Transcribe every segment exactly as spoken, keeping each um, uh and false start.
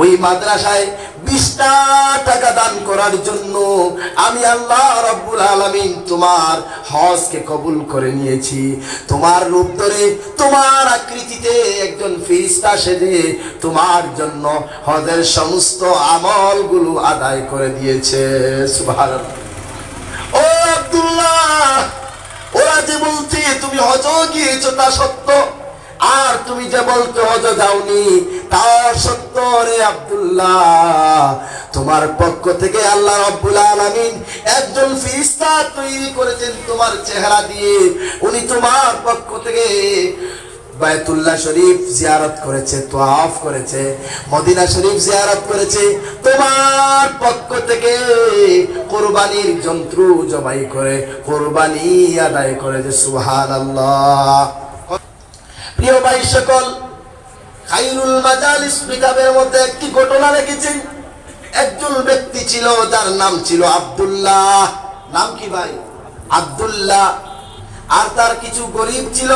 ওই মাদ্রাসায় বিশটা টাকা দান করার জন্য আমি আল্লাহ রাব্বুল আলামিন তোমার হজকে কবুল করে নিয়েছি। তোমার রূপ ধরে, তোমার আকৃতিতে একজন ফিরিস্তা সেজে তোমার জন্য হজের সমস্ত আমলগুলো আদায় করে দিয়েছে। সুবহানাল্লাহ। ও আব্দুল্লাহ, ওরা যে বলছে তুমি হজে গিয়েছো তা সত্য, আর তুমি যে বলছো হজে যাওনি তা সত্য। রে আব্দুল্লাহ, তোমার পক্ষ থেকে আল্লাহ রাব্বুল আলামিন একজন ফিরিস্তা তৈরি করেছেন তোমার চেহারা দিয়ে। উনি তোমার পক্ষ থেকে বায়তুল্লাহ শরীফ জিয়ারত করেছে, তোয়াফ করেছে, মদিনা শরীফ জিয়ারত করেছে, তোমার পক্ষ থেকে কোরবানির জন্তু জবাই করে কোরবানি আদায় করেছে। সুবহানাল্লাহ। প্রিয় ভাই সকল, খাইরুল মাজালিস কিতাবের মধ্যে একটি ঘটনা রেখেছেন। একজন ব্যক্তি ছিল, যার নাম ছিল আব্দুল্লাহ। নাম কি ভাই? আব্দুল্লাহ। আর তার কিছু গরিব ছিল,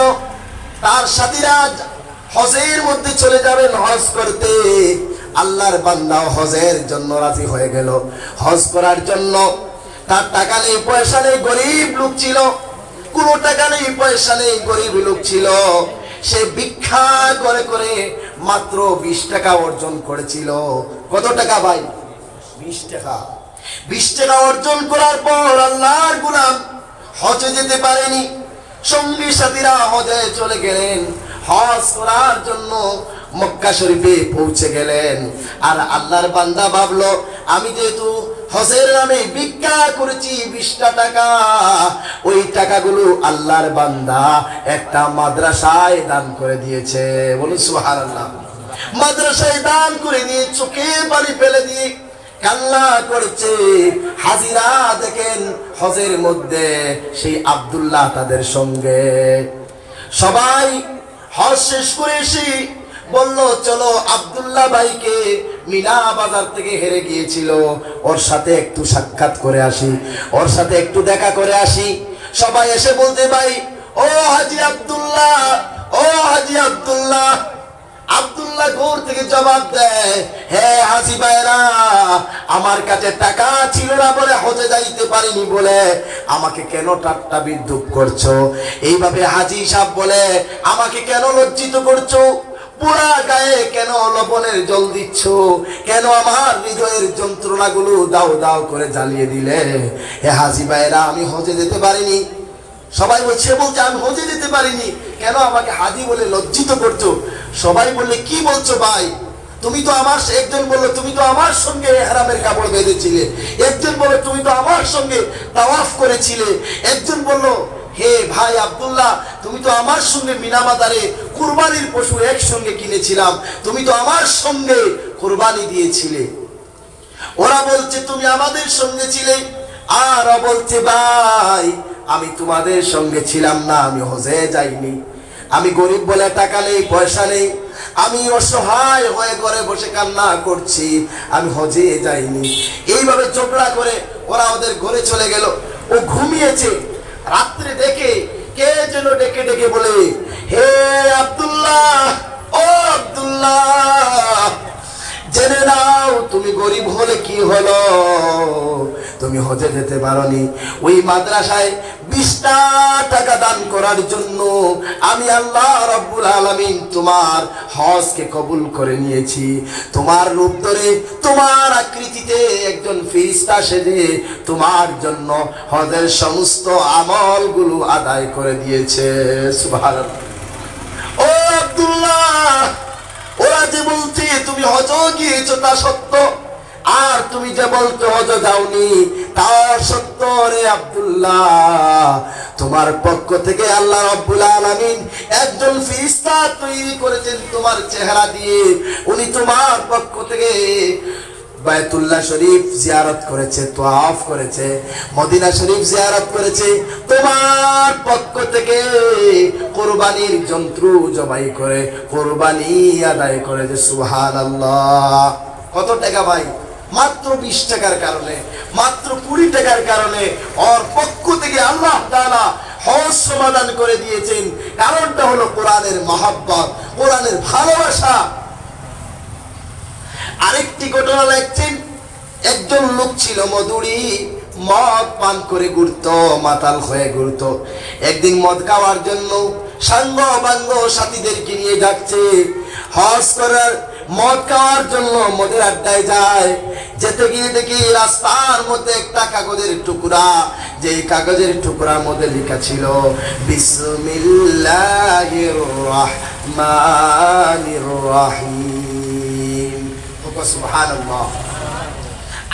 তার সাথীরা হজের মধ্যে চলে যাবেন হজ করতে। আল্লাহর বান্দাও হজের জন্য রাজি হয়ে গেল, হজ করার জন্য। তার টাকা নেই, পয়সা নেই, গরিব লোক ছিল, কোনো টাকা নেই, পয়সা নেই, গরিব লোক ছিল। সে ভিক্ষা করে করে মাত্র বিশ টাকা অর্জন করেছিল। কত টাকা ভাই? বিশ টাকা। বিশ টাকা অর্জন করার পর আল্লাহর গোলাম হজে যেতে পারেনি। সঙ্গী সাথীরা হজে চলে গেলেন, হজ করার জন্য মক্কা শরীফে পৌঁছে গেলেন। আর আল্লাহর বান্দা ভাবলো, আমি যেহেতু হজের নামে ভিক্ষা করেছি বিশটা টাকা, ওই টাকাগুলো আল্লাহর বান্দা একটা মাদ্রাসায় দান করে দিয়েছে। বলুন সুবহানাল্লাহ। মাদ্রাসায় দান করে দিয়ে চোখে পানি ফেলে দিয়ে কান্না করছে। হাজিরা দেখেন হজের মধ্যে সেই আব্দুল্লাহ তাদের সঙ্গে। সবাই হজ শেষ করে এসে বলল, চলো আব্দুল্লাহ ভাইকে, মিনা বাজার থেকে হেরে গিয়েছিল, ওর সাথে একটু সাক্ষাৎ করে আসি, ওর সাথে একটু দেখা করে আসি। সবাই এসে বলতে, ভাই, ও হাজি আব্দুল্লাহ, ও হাজি আব্দুল্লাহ। আব্দুল্লাহ ঘর থেকে জবাব দেয়, হে হাজি ভাইরা, আমার কাছে টাকা ছিল না বলে হজে যাইতে পারিনি বলে আমাকে কেন ঠাট্টা বিদ্রূপ করছো? এইভাবে হাজি সাহেব বলে আমাকে কেন লজ্জিত করছো? পুরা গায়ে কেন লবণের জল দিচ্ছ? কেন আমার হৃদয়ের যন্ত্রণাগুলো দাও দাও করে জ্বালিয়ে দিলে? হে হাজি ভাইরা, আমি হজে যেতে পারিনি। সবাই বলছে, বলছে, আমি হজে যেতে পারিনি, কেন আমাকে হাজি বলে লজ্জিত করছো? সবাই বললে, কি বলছো ভাই, তুমি তো আমার, একজন বলল, তুমি তো আমার সঙ্গে এহরামের কাপড় বেঁধেছিলে, একজন বলল, তুমি তো আমার সঙ্গে তাওয়াফ করেছিলে, একজন বলল, হে ভাই আব্দুল্লাহ, তুমি তো আমার সঙ্গে মিনা বাজারে কুরবানির পশু একসঙ্গে কিনেছিলাম, তুমি তো আমার সঙ্গে কুরবানি দিয়েছিলে। ওরা বলছে, তুমি আমাদের সঙ্গে ছিলে। আর ও বলছে, ভাই, আমি তোমাদের সঙ্গে ছিলাম না, আমি হজে যাইনি। আমি গরিব বলে টাকা নেই, পয়সা নেই, আমি অসহায় হয়ে ঘরে বসে কান্না করছি, আমি হজে যাইনি। এইভাবে ঝগড়া করে ওরা ওদের ঘরে চলে গেল। ও ঘুমিয়েছে, রাত্রে দেখে কে যেন ডেকে ডেকে বলে, হে আব্দুল্লাহ, ও আব্দুল্লাহ, জেনে নাও, তুমি গরিব হলে কি হলো, তুমি হজে যেতে পারোনি। ওই মাদ্রাসায় বিশটা টাকা দান করার জন্য আমি আল্লাহ রাব্বুল আলামিন তোমার হজকে কবুল করে নিয়েছি। তোমার রূপ ধরে, তোমার আকৃতিতে একজন ফিরিস্তা সেজে তোমার জন্য হজের সমস্ত আমলগুলো আদায় করে দিয়েছে। সুবহানাল্লাহ। ও আব্দুল্লাহ, ওরা যে বলছে তুমি হজে গিয়েছো তা সত্য, আর তুমি যে বলছো হজে যাওনি তা সত্য। রে আব্দুল্লাহ, তোমার পক্ষ থেকে আল্লাহ রাব্বুল আলামিন একজন ফিরিস্তা তৈরি করেছেন তোমার চেহারা দিয়ে। উনি তোমার পক্ষ থেকে বায়তুল্লাহ শরীফ জিয়ারত করেছে, তোয়াফ করেছে, মদিনা শরীফ জিয়ারত করেছে, তোমার পক্ষ থেকে কোরবানির জন্তু জবাই করে কোরবানি আদায় করেছে। সুবহানাল্লাহ। কত টাকা ভাই? মাত্র বিশ টাকার কারণে, মাত্র কুড়ি টাকার কারণে ওর পক্ষ থেকে আল্লাহ তাআলা হজ সমাধান করে দিয়েছেন। কারণটা হলো কোরআনের মহব্বত, কোরআনের ভালোবাসা। আর একটি ঘটনা লেখছেন, একজন লোক ছিল মদুড়ি, মদ পান করে ঘুরতো, মাতাল হয়ে ঘুরতো। একদিন মদ খাওয়ার জন্য সাঙ্গ বাঙ্গ সাথীদেরকে নিয়ে যাচ্ছে হজ করার, মদ খাওয়ার জন্য মদের আড্ডায় যায়। যেতে গিয়ে দেখি রাস্তার মধ্যে একটা কাগজের টুকরা, যে কাগজের টুকরার মধ্যে লেখা ছিল, "বিসমিল্লাহির রহমানির রহিম।" সুবহানাল্লাহ।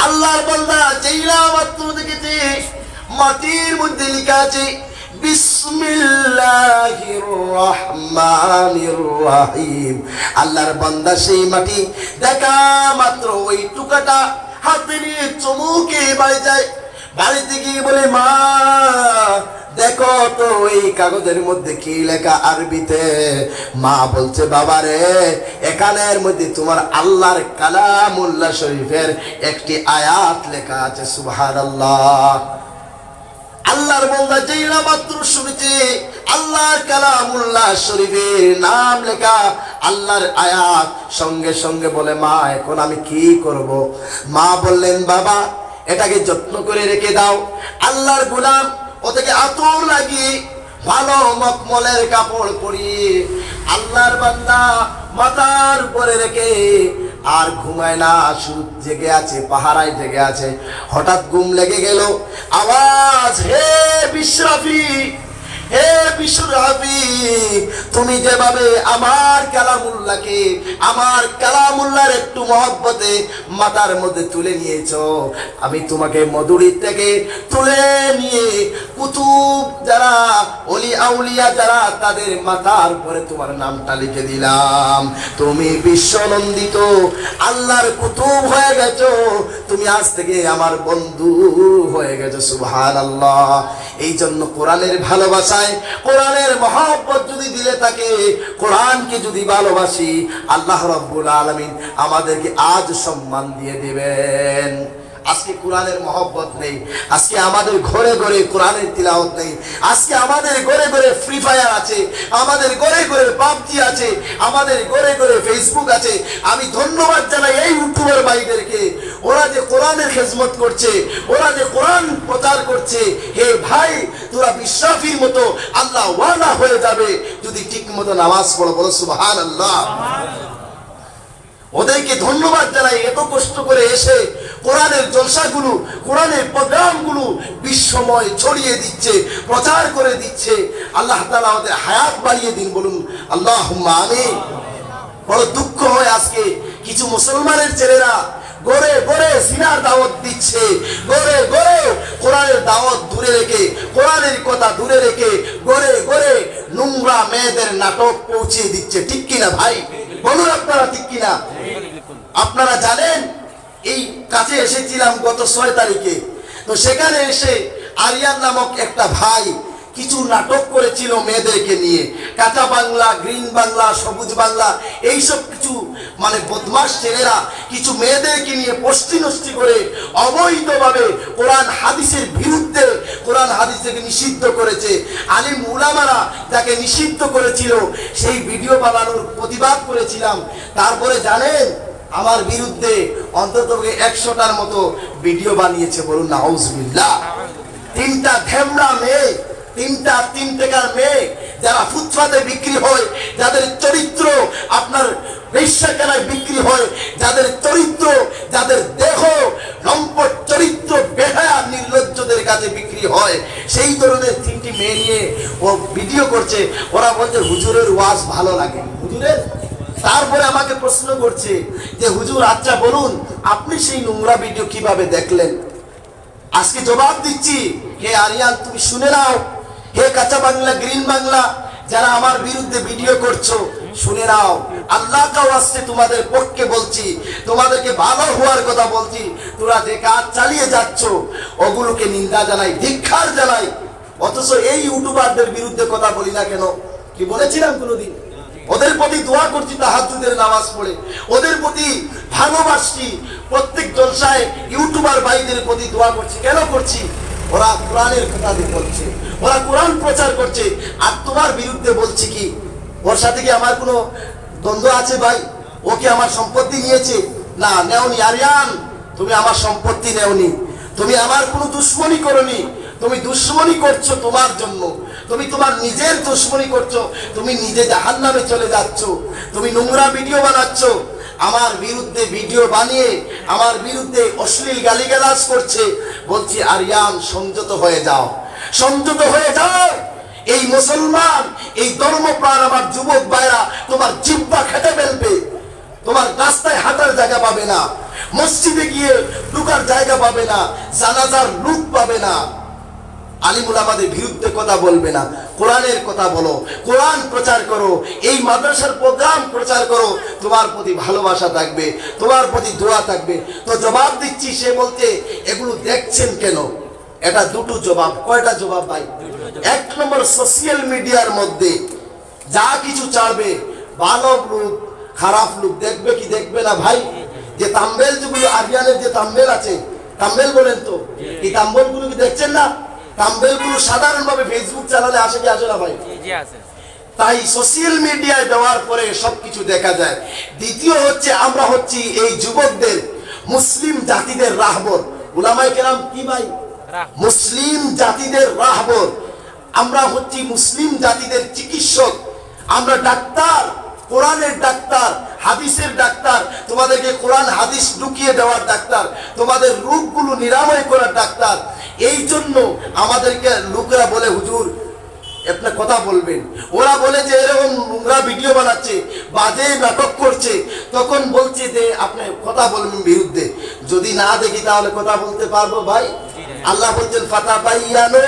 আল্লাহর বান্দা যেই না মাত্র দেখেছে মাটির মধ্যে লেখা আছে, "বিসমিল্লাহির রহমানির রহিম।" আল্লাহর বান্দা সেই মাটি দেখা মাত্র ওই টুকাটা হাতে নিয়ে চুমুকে বাড়ি যায়। বাড়িতে গিয়ে বলে, "মা, দেখো তো এই কাগজের মধ্যে কি লেখা আরবিতে।" মা বলছে, "বাবা রে, এখানের মধ্যে তোমার আল্লাহর কালামুল্লাহ শরীফের একটি আয়াত লেখা আছে।" সুবহানাল্লাহ। আল্লাহর বান্দা যেই না মাত্র শুনেছে আল্লাহর কালামুল্লাহ শরীফের নাম লেখা, আল্লাহর আয়াত, সঙ্গে সঙ্গে বলে, "মা, এখন আমি কি করব?" মা বললেন, "বাবা, এটাকে যত্ন করে রেখে দাও।" আল্লাহর গোলাম ওটাকে আতর লাগিয়ে, ভালো মখমলের কাপড় পরিয়ে, আল্লাহর বান্দা মাথার উপরে রেখে আর ঘুমায় না, শুধু জেগে আছে, পাহারায় জেগে আছে। হঠাৎ ঘুম লেগে গেল, আওয়াজ, "হে বিশরাফি, হে বিশরাফি, তুমি যেভাবে আমার কালামুল্লাহকে, আমার কালামুল্লাহর একটু মহব্বতে মাথার মধ্যে তুলে নিয়েছো, আমি তোমাকে মদুড়ি থেকে তুলে নিয়ে কুতুব যারা, অলি আউলিয়া যারা, তাদের মাথার উপরে তোমার নামটা লিখে দিলাম। তুমি বিশ্বনন্দিত, আল্লাহর কুতুব হয়ে গেছো, তুমি আজ থেকে আমার বন্ধু হয়ে গেছো।" সুবহানাল্লাহ। এই জন্য কোরআনের ভালোবাসায়, কোরআনের মহব্বত যদি দিলে থাকে, কোরআনকে যদি ভালোবাসি, আল্লাহ রাব্বুল আলামিন আমাদেরকে আজ সম্মান দিয়ে দিবেন। আজকে কোরআনের মহব্বত নেই, আজকে আমাদের ঘরে ঘরে কোরআনের তিলাওয়াত নেই, আজকে আমাদের ঘরে ঘরে ফ্রি ফায়ার আছে, আমাদের ঘরে ঘরে পাবজি আছে, আমাদের ঘরে ঘরে ফেসবুক আছে। আমি ধন্যবাদ জানাই এই ইউটিউবার ভাইদেরকে, ওরা যে কোরআনের খেদমত করছে, ওরা যে কোরআন প্রচার করছে। হে ভাই, তোরা বিশরাফির মতো আল্লাহওয়ালা হয়ে যাবে যদি ঠিক মতো নামাজ পড়ো। বলো সুবহানাল্লাহ। ওদেরকে ধন্যবাদ জানাই, এত কষ্ট করে এসে কোরআনের জলসাগুলো, কোরআনের প্রোগ্রামগুলো বিশ্বময় ছড়িয়ে দিচ্ছে, প্রচার করে দিচ্ছে। আল্লাহ তাআলা ওদের হায়াত বাড়িয়ে দিন, বলুন আল্লাহুম্মা আমিন। বড় দুঃখ হয়, আজকে কিছু মুসলমানের ছেলেরা ঘরে ঘরে জিনার দাওয়াত দিচ্ছে, ঘরে ঘরে কোরআনের দাওয়াত দূরে রেখে, কোরআনের কথা দূরে রেখে, ঘরে ঘরে নোংরা মেয়েদের নাটক পৌঁছিয়ে দিচ্ছে। ঠিক কিনা ভাই? বলুন আপনারা, ঠিক কিনা? আপনারা জানেন, এই কাছে এসেছিলাম গত ছয় তারিখে, তো সেখানে এসে আরিয়ান নামক একটা ভাই কিছু নাটক করেছিল মেয়েদেরকে নিয়ে। কাঁচা বাংলা, গ্রিন বাংলা, সবুজ বাংলা, এইসব কিছু, মানে, বদমাশ ছেলেরা কিছু মেয়েদেরকে নিয়ে পষ্টি নষ্টি করে অবৈধভাবে কোরআন হাদিসের বিরুদ্ধে, কোরআন হাদিসকে নিষিদ্ধ করেছে। আলিম উলামারা যাকে নিষিদ্ধ করেছিল, সেই ভিডিও বানানোর প্রতিবাদ করেছিলাম। তারপরে জানেন, আমার বিরুদ্ধে অন্তত একশোটার মতো ভিডিও বানিয়েছে, বলুন নাউজুবিল্লাহ। তিনটা ঢেমড়া মেয়ে, তিনটা তিন টাকার মেয়ে, যারা ফুটপাতে বিক্রি হয়, যাদের চরিত্র আপনার বেশ্যাখানায় বিক্রি হয়, যাদের চরিত্র, যাদের দেহ লম্পট চরিত্র বেহায়া নির্লজ্জদের কাছে বিক্রি হয়, সেই ধরনের তিনটি মেয়ে নিয়ে ও ভিডিও করছে। ওরা বলছে, "হুজুরের ওয়াজ ভালো লাগে।" হুজুরের, তারপরে আমাকে প্রশ্ন করছে যে, "হুজুর, আচ্ছা বলুন, আপনি সেই নোংরা ভিডিও কিভাবে দেখলেন?" আজকে জবাব দিচ্ছি, হে আরিয়ান, তুমি শুনে নাও, হে কাঁচা বাংলা, গ্রিন বাংলা, যারা আমার বিরুদ্ধে ভিডিও করছো, শুনে নাও, আল্লাহ কা ওয়াস্তে তোমাদের পক্ষে বলছি, তোমাদেরকে ভালো হওয়ার কথা বলছি, তোরা যে কাজ চালিয়ে যাচ্ছ, ওগুলোকে নিন্দা জানাই, ধিক্কার জানাই। অথচ এই ইউটিউবারদের বিরুদ্ধে কথা বলি না কেন? কি বলেছিলাম কোনোদিন? ওদের প্রতি দোয়া করছি তাহাজ্জুদের নামাজ পড়ে, ওদের প্রতি ভালোবাসছি, প্রত্যেক জলসায় ইউটিউবার ভাইদের প্রতি দোয়া করছি। কেন করছি? ওরা কোরআনের কথা দিয়ে বলছে, ওরা কোরআন প্রচার করছে। আর তোমার বিরুদ্ধে বলছি কি? ওর সাথে কি আমার কোনো দ্বন্দ্ব আছে ভাই? ও কি আমার সম্পত্তি নিয়েছে? না, নেওনি আরিয়ান, তুমি আমার সম্পত্তি নেওনি, তুমি আমার কোনো দুশমনি করনি, তুমি দুশমনি করছো তোমার জন্য, তুমি তোমার নিজের দুশমনি করছো, তুমি নিজে জাহান্নামে চলে যাচ্ছ, তুমি নোংরা ভিডিও বানাচ্ছ, আমার বিরুদ্ধে ভিডিও বানিয়ে আমার বিরুদ্ধে অশ্লীল গালিগালাজ করছে। বলছি, আরিয়ান, সংযত হয়ে যাও, সংযত হয়ে যাও। এই মুসলমান, এই ধর্মপ্রাণ আমার যুবক ভাইরা তোমার জিব্বা খেটে ফেলবে, তোমার রাস্তায় হাঁটার জায়গা পাবে না, মসজিদে গিয়ে ঢুকার জায়গা পাবে না, জানাজার লোক পাবে না। আলিম উলামাদের বিরুদ্ধে কথা বলবে না, কোরআনের কথা বলো, কোরআন প্রচার করো, এই মাদ্রাসার প্রোগ্রাম প্রচার করো, তোমার প্রতি ভালোবাসা থাকবে, তোমার প্রতি দোয়া থাকবে। তো জবাব দিচ্ছি, সে বলতে, এগুলো দেখছেন কেন? এটা দুটো জবাব। কয়টা জবাব ভাই? এক নম্বর, সোশ্যাল মিডিয়ার মধ্যে যা কিছু ছাড়বে, ভালো লোক, খারাপ লোক, দেখবে কি দেখবে না ভাই? যে থাম্বনেইল যেগুলো, আরিয়ানের যে থাম্বনেইল আছে, থাম্বনেইল বলেন তো, এই থাম্বনেইল গুলো কি দেখছেন না? থাম্বনেইল গুলো সাধারণভাবে ফেসবুক চালালে আসে কি আসে না ভাই? তাই সোশ্যাল মিডিয়ায় দেওয়ার পরে সবকিছু দেখা যায়। দ্বিতীয় হচ্ছে, আমরা হচ্ছি এই যুবকদের, মুসলিম জাতিদের রাহবর। উলামায়ে কেরাম কি ভাই? মুসলিম জাতিদের রাহবর। আমরা হচ্ছি মুসলিম জাতিদের চিকিৎসক। আমরা ডাক্তার, কোরআনের ডাক্তার, হাদিসের ডাক্তার, তোমাদেরকে কোরআন হাদিস ঢুকিয়ে দেওয়ার ডাক্তার, তোমাদের রোগগুলো নিরাময় করার ডাক্তার। এই জন্য আমাদেরকে লোকেরা বলে, "হুজুর, আপনি কথা বলবেন।" ওরা বলে যে এরকম নোংরা ভিডিও বানাচ্ছে, বাজে নাটক করছে, তখন বলছে যে, "আপনি কথা বলবেন বিরুদ্ধে।" যদি না দেখি তাহলে কথা বলতে পারবো ভাই? আল্লাহ বলছেন, "ফাতাবাইয়ানু,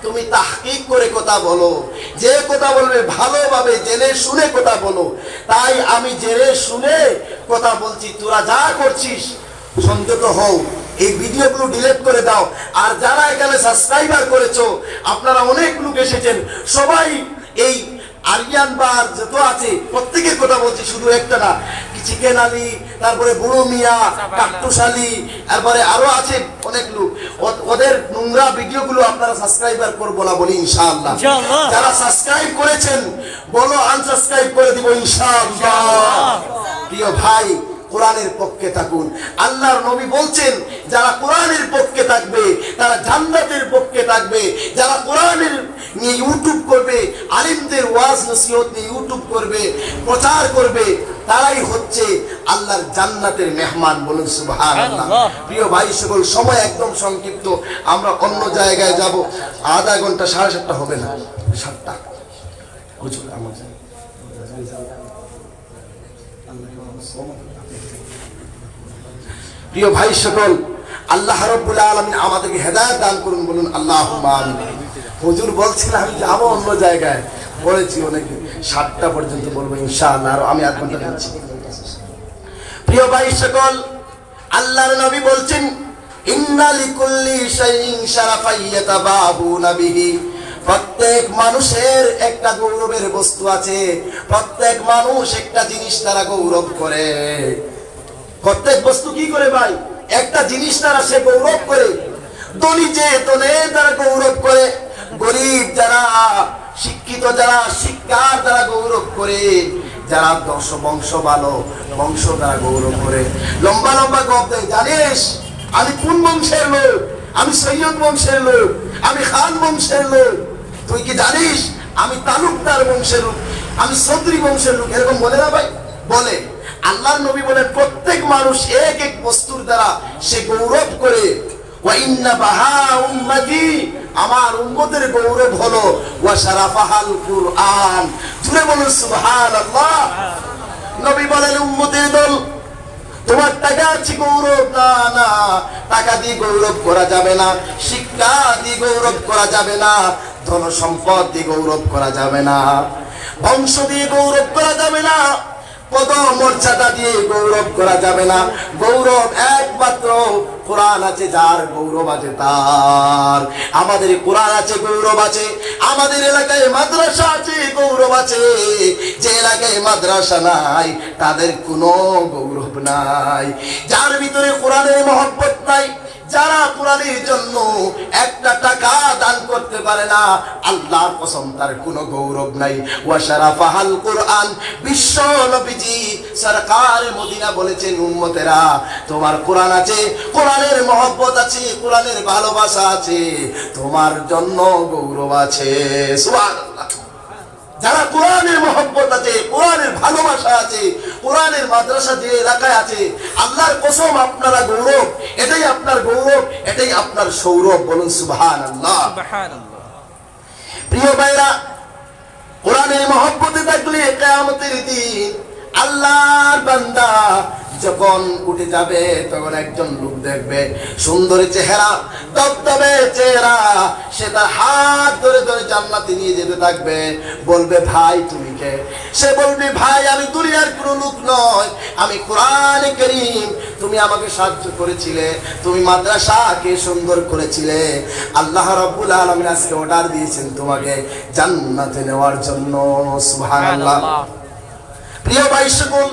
তুমি তাহকিক করে কথা বলো, যে কথা বলবে ভালোভাবে জেনে শুনে কথা বলো।" তাই আমি জেনে শুনে কথা বলছি, তোরা যা করছিস সংযত হও, এই ভিডিওগুলো ডিলিট করে দাও। আর যারা এখানে সাবস্ক্রাইবার করেছো, আপনারা অনেক লোক এসেছেন, সবাই এই আরিয়ান বা আর যত আছে প্রত্যেকের কথা বলছি, শুধু একটা না। কি চিকেন আলী, তারপরে বুড়ো মিয়া, কাট্টুস আলী, তারপরে আরো আছে অনেক লোক। ও-, ওদের নোংরা ভিডিওগুলো আপনারা সাবস্ক্রাইবার করবো না বলি ইনশাআল্লাহ। ইনশাআল্লাহ। যারা সাবস্ক্রাইব করেছেন বলো আনসাবস্ক্রাইব করে দিব ইনশাআল্লাহ। ইনশাআল্লাহ। প্রিয় ভাই, কোরআনের পক্ষে থাকুন। আল্লাহর নবী বলছেন, যারা কোরআনের পক্ষে থাকবে তারা জান্নাতের পক্ষে থাকবে। যারা কোরআনের নিয়ে ইউটিউব করবে, আলিমদের ওয়াজ নসিহত নিয়ে ইউটিউব করবে, প্রচার করবে, তারাই হচ্ছে আল্লাহর জান্নাতের মেহমান। বলুন সুবহানাল্লাহ। সুবহানাল্লাহ। প্রিয় ভাই সকল, সময় একদম সংক্ষিপ্ত, আমরা অন্য জায়গায় যাব। আধা ঘন্টা, সাড়ে সাতটা হবে না, সাতটা। হুজুর, আমার প্রিয় ভাই সকল, আল্লাহ রাব্বুল আলামিন আমাদেরকে হেদায়েত দান করুন, বলুন আল্লাহুম্মা আমিন। হুজুর বলছিলেন আমি যাবো অন্য জায়গায়, পড়েছি অনেক, সাতটা পর্যন্ত বলবো ইনশাআল্লাহ, আর আমি আধ ঘন্টা দিচ্ছি। প্রিয় ভাই সকল, আল্লাহর নবী বলছেন, "ইন্না লিকুল্লি শাইইন শারাফান ইয়াতাবাহুনা বিহি।" প্রত্যেক মানুষের একটা গৌরবের বস্তু আছে, প্রত্যেক মানুষ একটা জিনিস তারা গৌরব করে। প্রত্যেক বস্তু কি করে ভাই? একটা জিনিস তারা সে গৌরব করে। ধনী যে ধনে তারা গৌরব করে, গরিব যারা, শিক্ষিত যারা, শিক্ষার তারা গৌরব করে, যারা দশ বংশ ভালো, বংশ তারা গৌরব করে। লম্বা লম্বা গপ দেয়, "জানিস আমি কোন বংশের লোক? আমি সৈয়দ বংশের লোক, আমি খান বংশের লোক, তুই কি জানিস আমি তালুকদার বংশের লোক, আমি চৌধুরী বংশের লোক?" এরকম বলে না ভাই? বলে। আল্লাহর নবী বলেন, প্রত্যেক মানুষ এক এক বস্তুর দ্বারা সে গৌরব করে। "ওয়া ইন্না বাহা উম্মতি", আমার উম্মতের গৌরব হলো, "ওয়া শারাফাহাল কুরআন।" জুরে বলুন সুবহানাল্লাহ। নবী বলেন, "উম্মতের দল, তোমার টাকা আছে গৌরব?" "না, না, টাকা দিয়ে গৌরব করা যাবে না, শিক্ষা দিয়ে গৌরব করা যাবে না, ধন সম্পদ দিয়ে গৌরব করা যাবে না, বংশ দিয়ে গৌরব করা যাবে না, পদমর্যাদা দিয়ে গৌরব করা যাবে না। গৌরব একমাত্র কোরআন আছে, যার গৌরব আছে তার। আমাদের কোরআন আছে, গৌরব আছে। আমাদের এলাকায় মাদ্রাসা আছে, গৌরব আছে। যে এলাকায় মাদ্রাসা নাই, তাদের কোনো গৌরব নাই। যার ভিতরে কোরআনের মহব্বত নাই, তারা কোরআনের জন্য একটা টাকা দান করতে পারে না, আল্লাহর কসম, তার কোনো গৌরব নাই। ওয়া শারাফাহাল কোরআন, বিশ্ব নবীজি সরকার মদিনা বলেছেন, উম্মতেরা, তোমার কোরআন আছে, কোরআনের মহব্বত আছে, কোরআনের ভালোবাসা আছে, তোমার জন্য গৌরব আছে। সুবহানাল্লাহ। যারা কোরআনের মহব্বত আছে, কোরআনের ভালোবাসা আছে, কোরআনের মাদ্রাসা যে এলাকায় আছে, আল্লাহর কসম, আপনারা গৌরব, এটাই আপনার গৌরব, এটাই আপনার সৌরভ। বলুন সুবহানাল্লাহ। সুবহানাল্লাহ। প্রিয় ভাইরা, কোরআনের মহব্বতে থাকলে কিয়ামতের দিন আল্লাহর বান্দা যখন উঠে যাবে, তখন একজন লোক দেখবে, সুন্দর চেহারা, দবদবে চেহারা, সে তার হাত ধরে ধরে জান্নাতে নিয়ে যেতে থাকবে, বলবে, "ভাই, তুমি কে?" সে বলবে, "ভাই, আমি দুনিয়ার কোনো লোক নয়, আমি কোরআনে করিম, তুমি আমাকে সাহায্য করেছিলে, তুমি মাদ্রাসাকে সুন্দর করেছিলে, আল্লাহ রাব্বুল আলামিন আজকে অর্ডার দিয়েছেন তোমাকে জান্নাতে নেওয়ার জন্য।" সুবহানাল্লাহ। সুবহানাল্লাহ। প্রিয় ভাই সকল,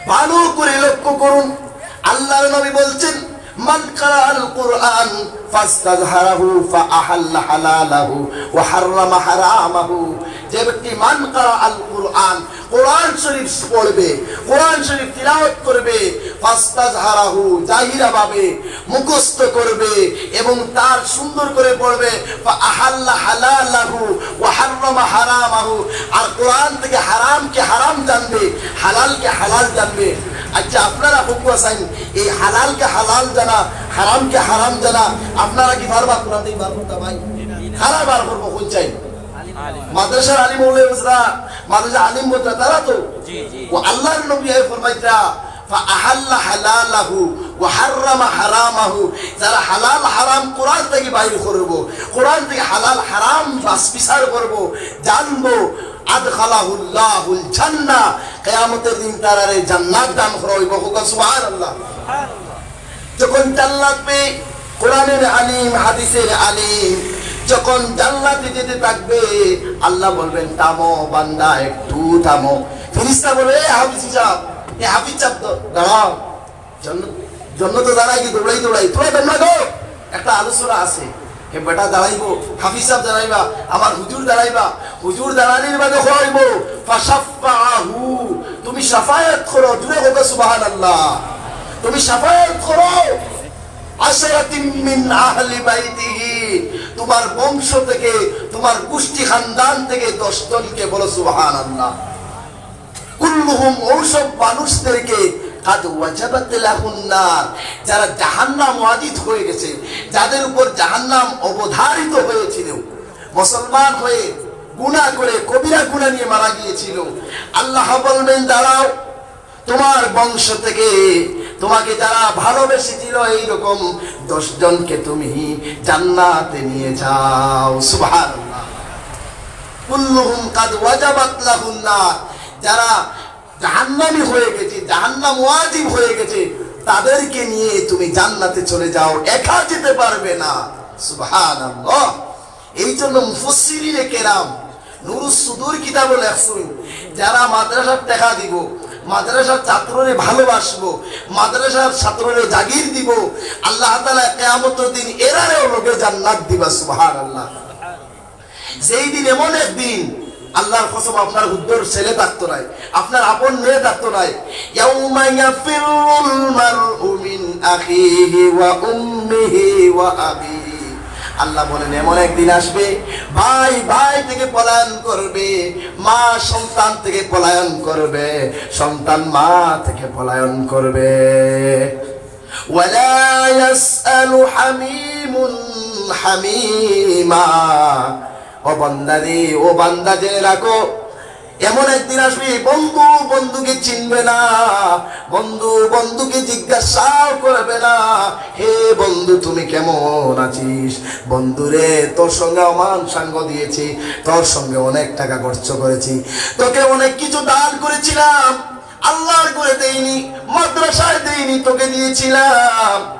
ভালো করে লক্ষ্য করুন, আল্লাহর নবী বলছেন, "মান কারাআল কুরআন ফাস্তাজহারাহু ফাআহাল্লা হালালাহু ওয়া হাররামা হারামাহু।" যে ব্যক্তি মান কারাআল কুরআন, কোরআন শরীফ পড়বে, কোরআন শরীফ তিলাওয়াত করবে, ফাস্তাজহারাহু, জাহিরা ভাবে মুখস্থ করবে এবং তার সুন্দর করে পড়বে, ফাআহাল্লা হালালাহু ওয়া হাররামা হারামাহু, আর কোরআন থেকে হারামকে হারাম জানবে, হালালকে হালাল জানবে। আচ্ছা, আপনারা হুকুম আছেন, এই হালালকে হালাল জানা, হারামকে হারাম জানা, আপনারা কি পারবা কোরআন থেকে বার করতা ভাই? কারা বার করবো, কোন চাই? মাদ্রাসার আলিম, মৌলভী বুঝরা, মাদ্রাসার আলিম বুঝরা, তারা তো। জি, জি। ও আল্লাহর নবী আয় ফরমাইতরা, "ফাআহাল্লা হালালাহু ওয়া হাররামা হারামাহু।" যারা হালাল হারাম কোরআন থেকে বাইর করবো, কোরআন থেকে হালাল হারাম বাছ বিচার করবো, জানবো, "আদখালাহুল্লাহুল জান্নাহ", কিয়ামতের দিন তারারে জান্নাত দান করা হইব। হোক সুবহানাল্লাহ। যখন জান্নাত পেয়ে কোরআনের আলিম, হাদিসের আলিম যখন জান্নাতে যেতে থাকবে, আল্লাহ বলবেন, "থামো বান্দা, একটু থামো।" ফিরিস্তা বলে, "এ হাফিজ সাহেব, এ হাফিজ সাহেব, তো দাঁড়াও।" জন্য, জন্য তো দাঁড়াই কি দৌড়াই দৌড়াই, তোরা দৌড়া গো, একটা আলোচনা আছে। হে বেটা দাঁড়াইবো, হাফিজ সাহেব দাঁড়াইবা, আমার হুজুর দাঁড়াইবা, হুজুর দাঁড়ানির বাদে কইবো, "ফাশাফফাহু", তুমি শাফায়াত করো, জুরে হোক সুবহানাল্লাহ, তুমি শাফায়াত করো। "আশরাতিম মিন আহলি বাইতিহি", তোমার বংশ থেকে, তোমার গোষ্ঠী খানদান থেকে দশ জনকে, বলো সুবহানাল্লাহ। "কুল্লুহুম", ওসব মানুষদেরকে, "কাদ ওয়াজাবাত লাহুন নার", যারা জাহান্নাম ওয়াজিব হয়ে গেছে, যাদের উপর জাহান্নাম অবধারিত হয়েছিল, মুসলমান হয়ে গুনাহ করে কবিরা গুনাহ নিয়ে মারা গিয়েছিল। আল্লাহ বলবেন, "দাঁড়াও, তোমার বংশ থেকে তোমাকে যারা ভালোবেসেছিল এইরকম দশ জনকে তুমি জান্নাতে নিয়ে যাও।" সুবহানাল্লাহ। "কুল্লুহুম কাদ ওয়াজাবাত লাহুন নার", যারা জাহান্নামী হয়ে গেছে, জাহান্নাম ওয়াজিব হয়ে গেছে, তাদেরকে নিয়ে তুমি জান্নাতে চলে যাও, একা যেতে পারবে না। সুবহানাল্লাহ। এই জন্য মুফাসসিরিনে কেরাম নুরুস সুদুর কিতাবো লেখছইন, যারা মাদ্রাসার টেকা দিব, মাদ্রাসার ছাত্ররে ভালোবাসবো, মাদ্রাসার ছাত্ররে জাগির দিব, আল্লাহ তাআলা কিয়ামতের দিন এরারেও লগে জান্নাত দিবা। সুবহানাল্লাহ। যেই দিন, এমন একদিন, আল্লাহর কসম, আপনার হুদ্দর ছেলে থাকতো নাই, আপনার আপন মেয়ে থাকতো নাই। ইয়াউমা ইয়াফিরুল মারউ মিন আখিহি ওয়া উম্মিহি ওয়া আবিহি। আল্লাহ বলেন, এমন একদিন আসবে, ভাই ভাই থেকে পলায়ন করবে, মা সন্তান থেকে পলায়ন করবে, সন্তান মা থেকে পলায়ন করবে। ওয়ালা ইয়াসআলু হামিমুন হামিমা। ও বান্দা রে, ও বান্দা, জেনে রাখো, এমন একদিন আসবে, বন্ধু বন্ধুকে চিনবে না, বন্ধু বন্ধুকে জিজ্ঞাসাও করবে না, "হে বন্ধু, তুমি কেমন আছিস? বন্ধু রে, তোর সঙ্গে অমান সঙ্গ দিয়েছি, তোর সঙ্গে অনেক টাকা খরচ করেছি, তোকে অনেক কিছু দান করেছিলাম, আল্লাহর ঘরে দেইনি, মাদ্রাসায় দেইনি, তোকে দিয়েছিলাম।"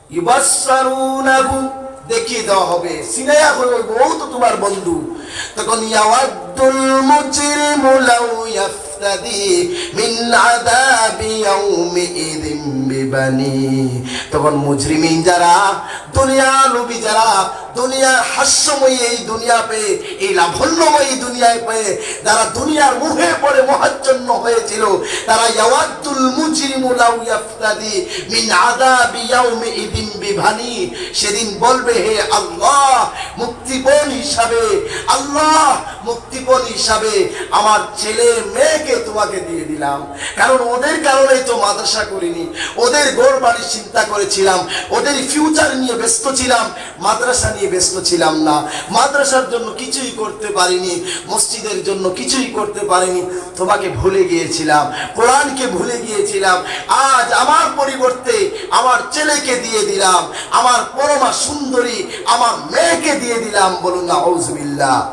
ইউবাসসারুনাহু, দেখিয়ে দেওয়া হবে, সিনাইয়া হয়ে ওই বউ তো তোমার বন্ধু। তখন ইয়াওয়াদ্দুল মুজরিমু লাউ ইয়াফতাদি মিন আযাবি ইয়াউমি ইদিম বিবানি। তখন মুজরিমিন যারা, দুনিয়া লোভী যারা, দুনিয়ার হাস্যময়ী এই দুনিয়া পেয়ে, এই লাবণ্যময়ী দুনিয়ায় পেয়ে যারা দুনিয়ার মোহে পড়ে মোহাচ্ছন্ন হয়েছিল, তারা ইয়াওয়াদ্দুল মুজরিমু লাউ ইয়াফতাদি মিন আযাবি ইয়াউমি ইদিম বিবানি। সেদিন বলবে, "হে আল্লাহ, মুক্তিপণ হিসাবে, আল্লাহ, মুক্তিপণ হিসাবে আমার ছেলে মেয়েকে তোমাকে দিয়ে দিলাম।" কারণ ওদের কারণেই তো মাদ্রাসা করিনি, ওদের ঘর বাড়ির চিন্তা করেছিলাম, ওদের ফিউচার নিয়ে ব্যস্ত ছিলাম, মাদ্রাসা নিয়ে ব্যস্ত ছিলাম না। মাদ্রাসার জন্য কিছুই করতে পারিনি, মসজিদের জন্য কিছুই করতে পারিনি, তোমাকে ভুলে গিয়েছিলাম, কোরআনকে ভুলে গিয়েছিলাম। আজ আমার পরিবর্তে আমার ছেলেকে দিয়ে দিলাম, আমার পরমা সুন্দরী আমার মেয়েকে দিয়ে দিলাম। বলুন নাউজুবিল্লাহ।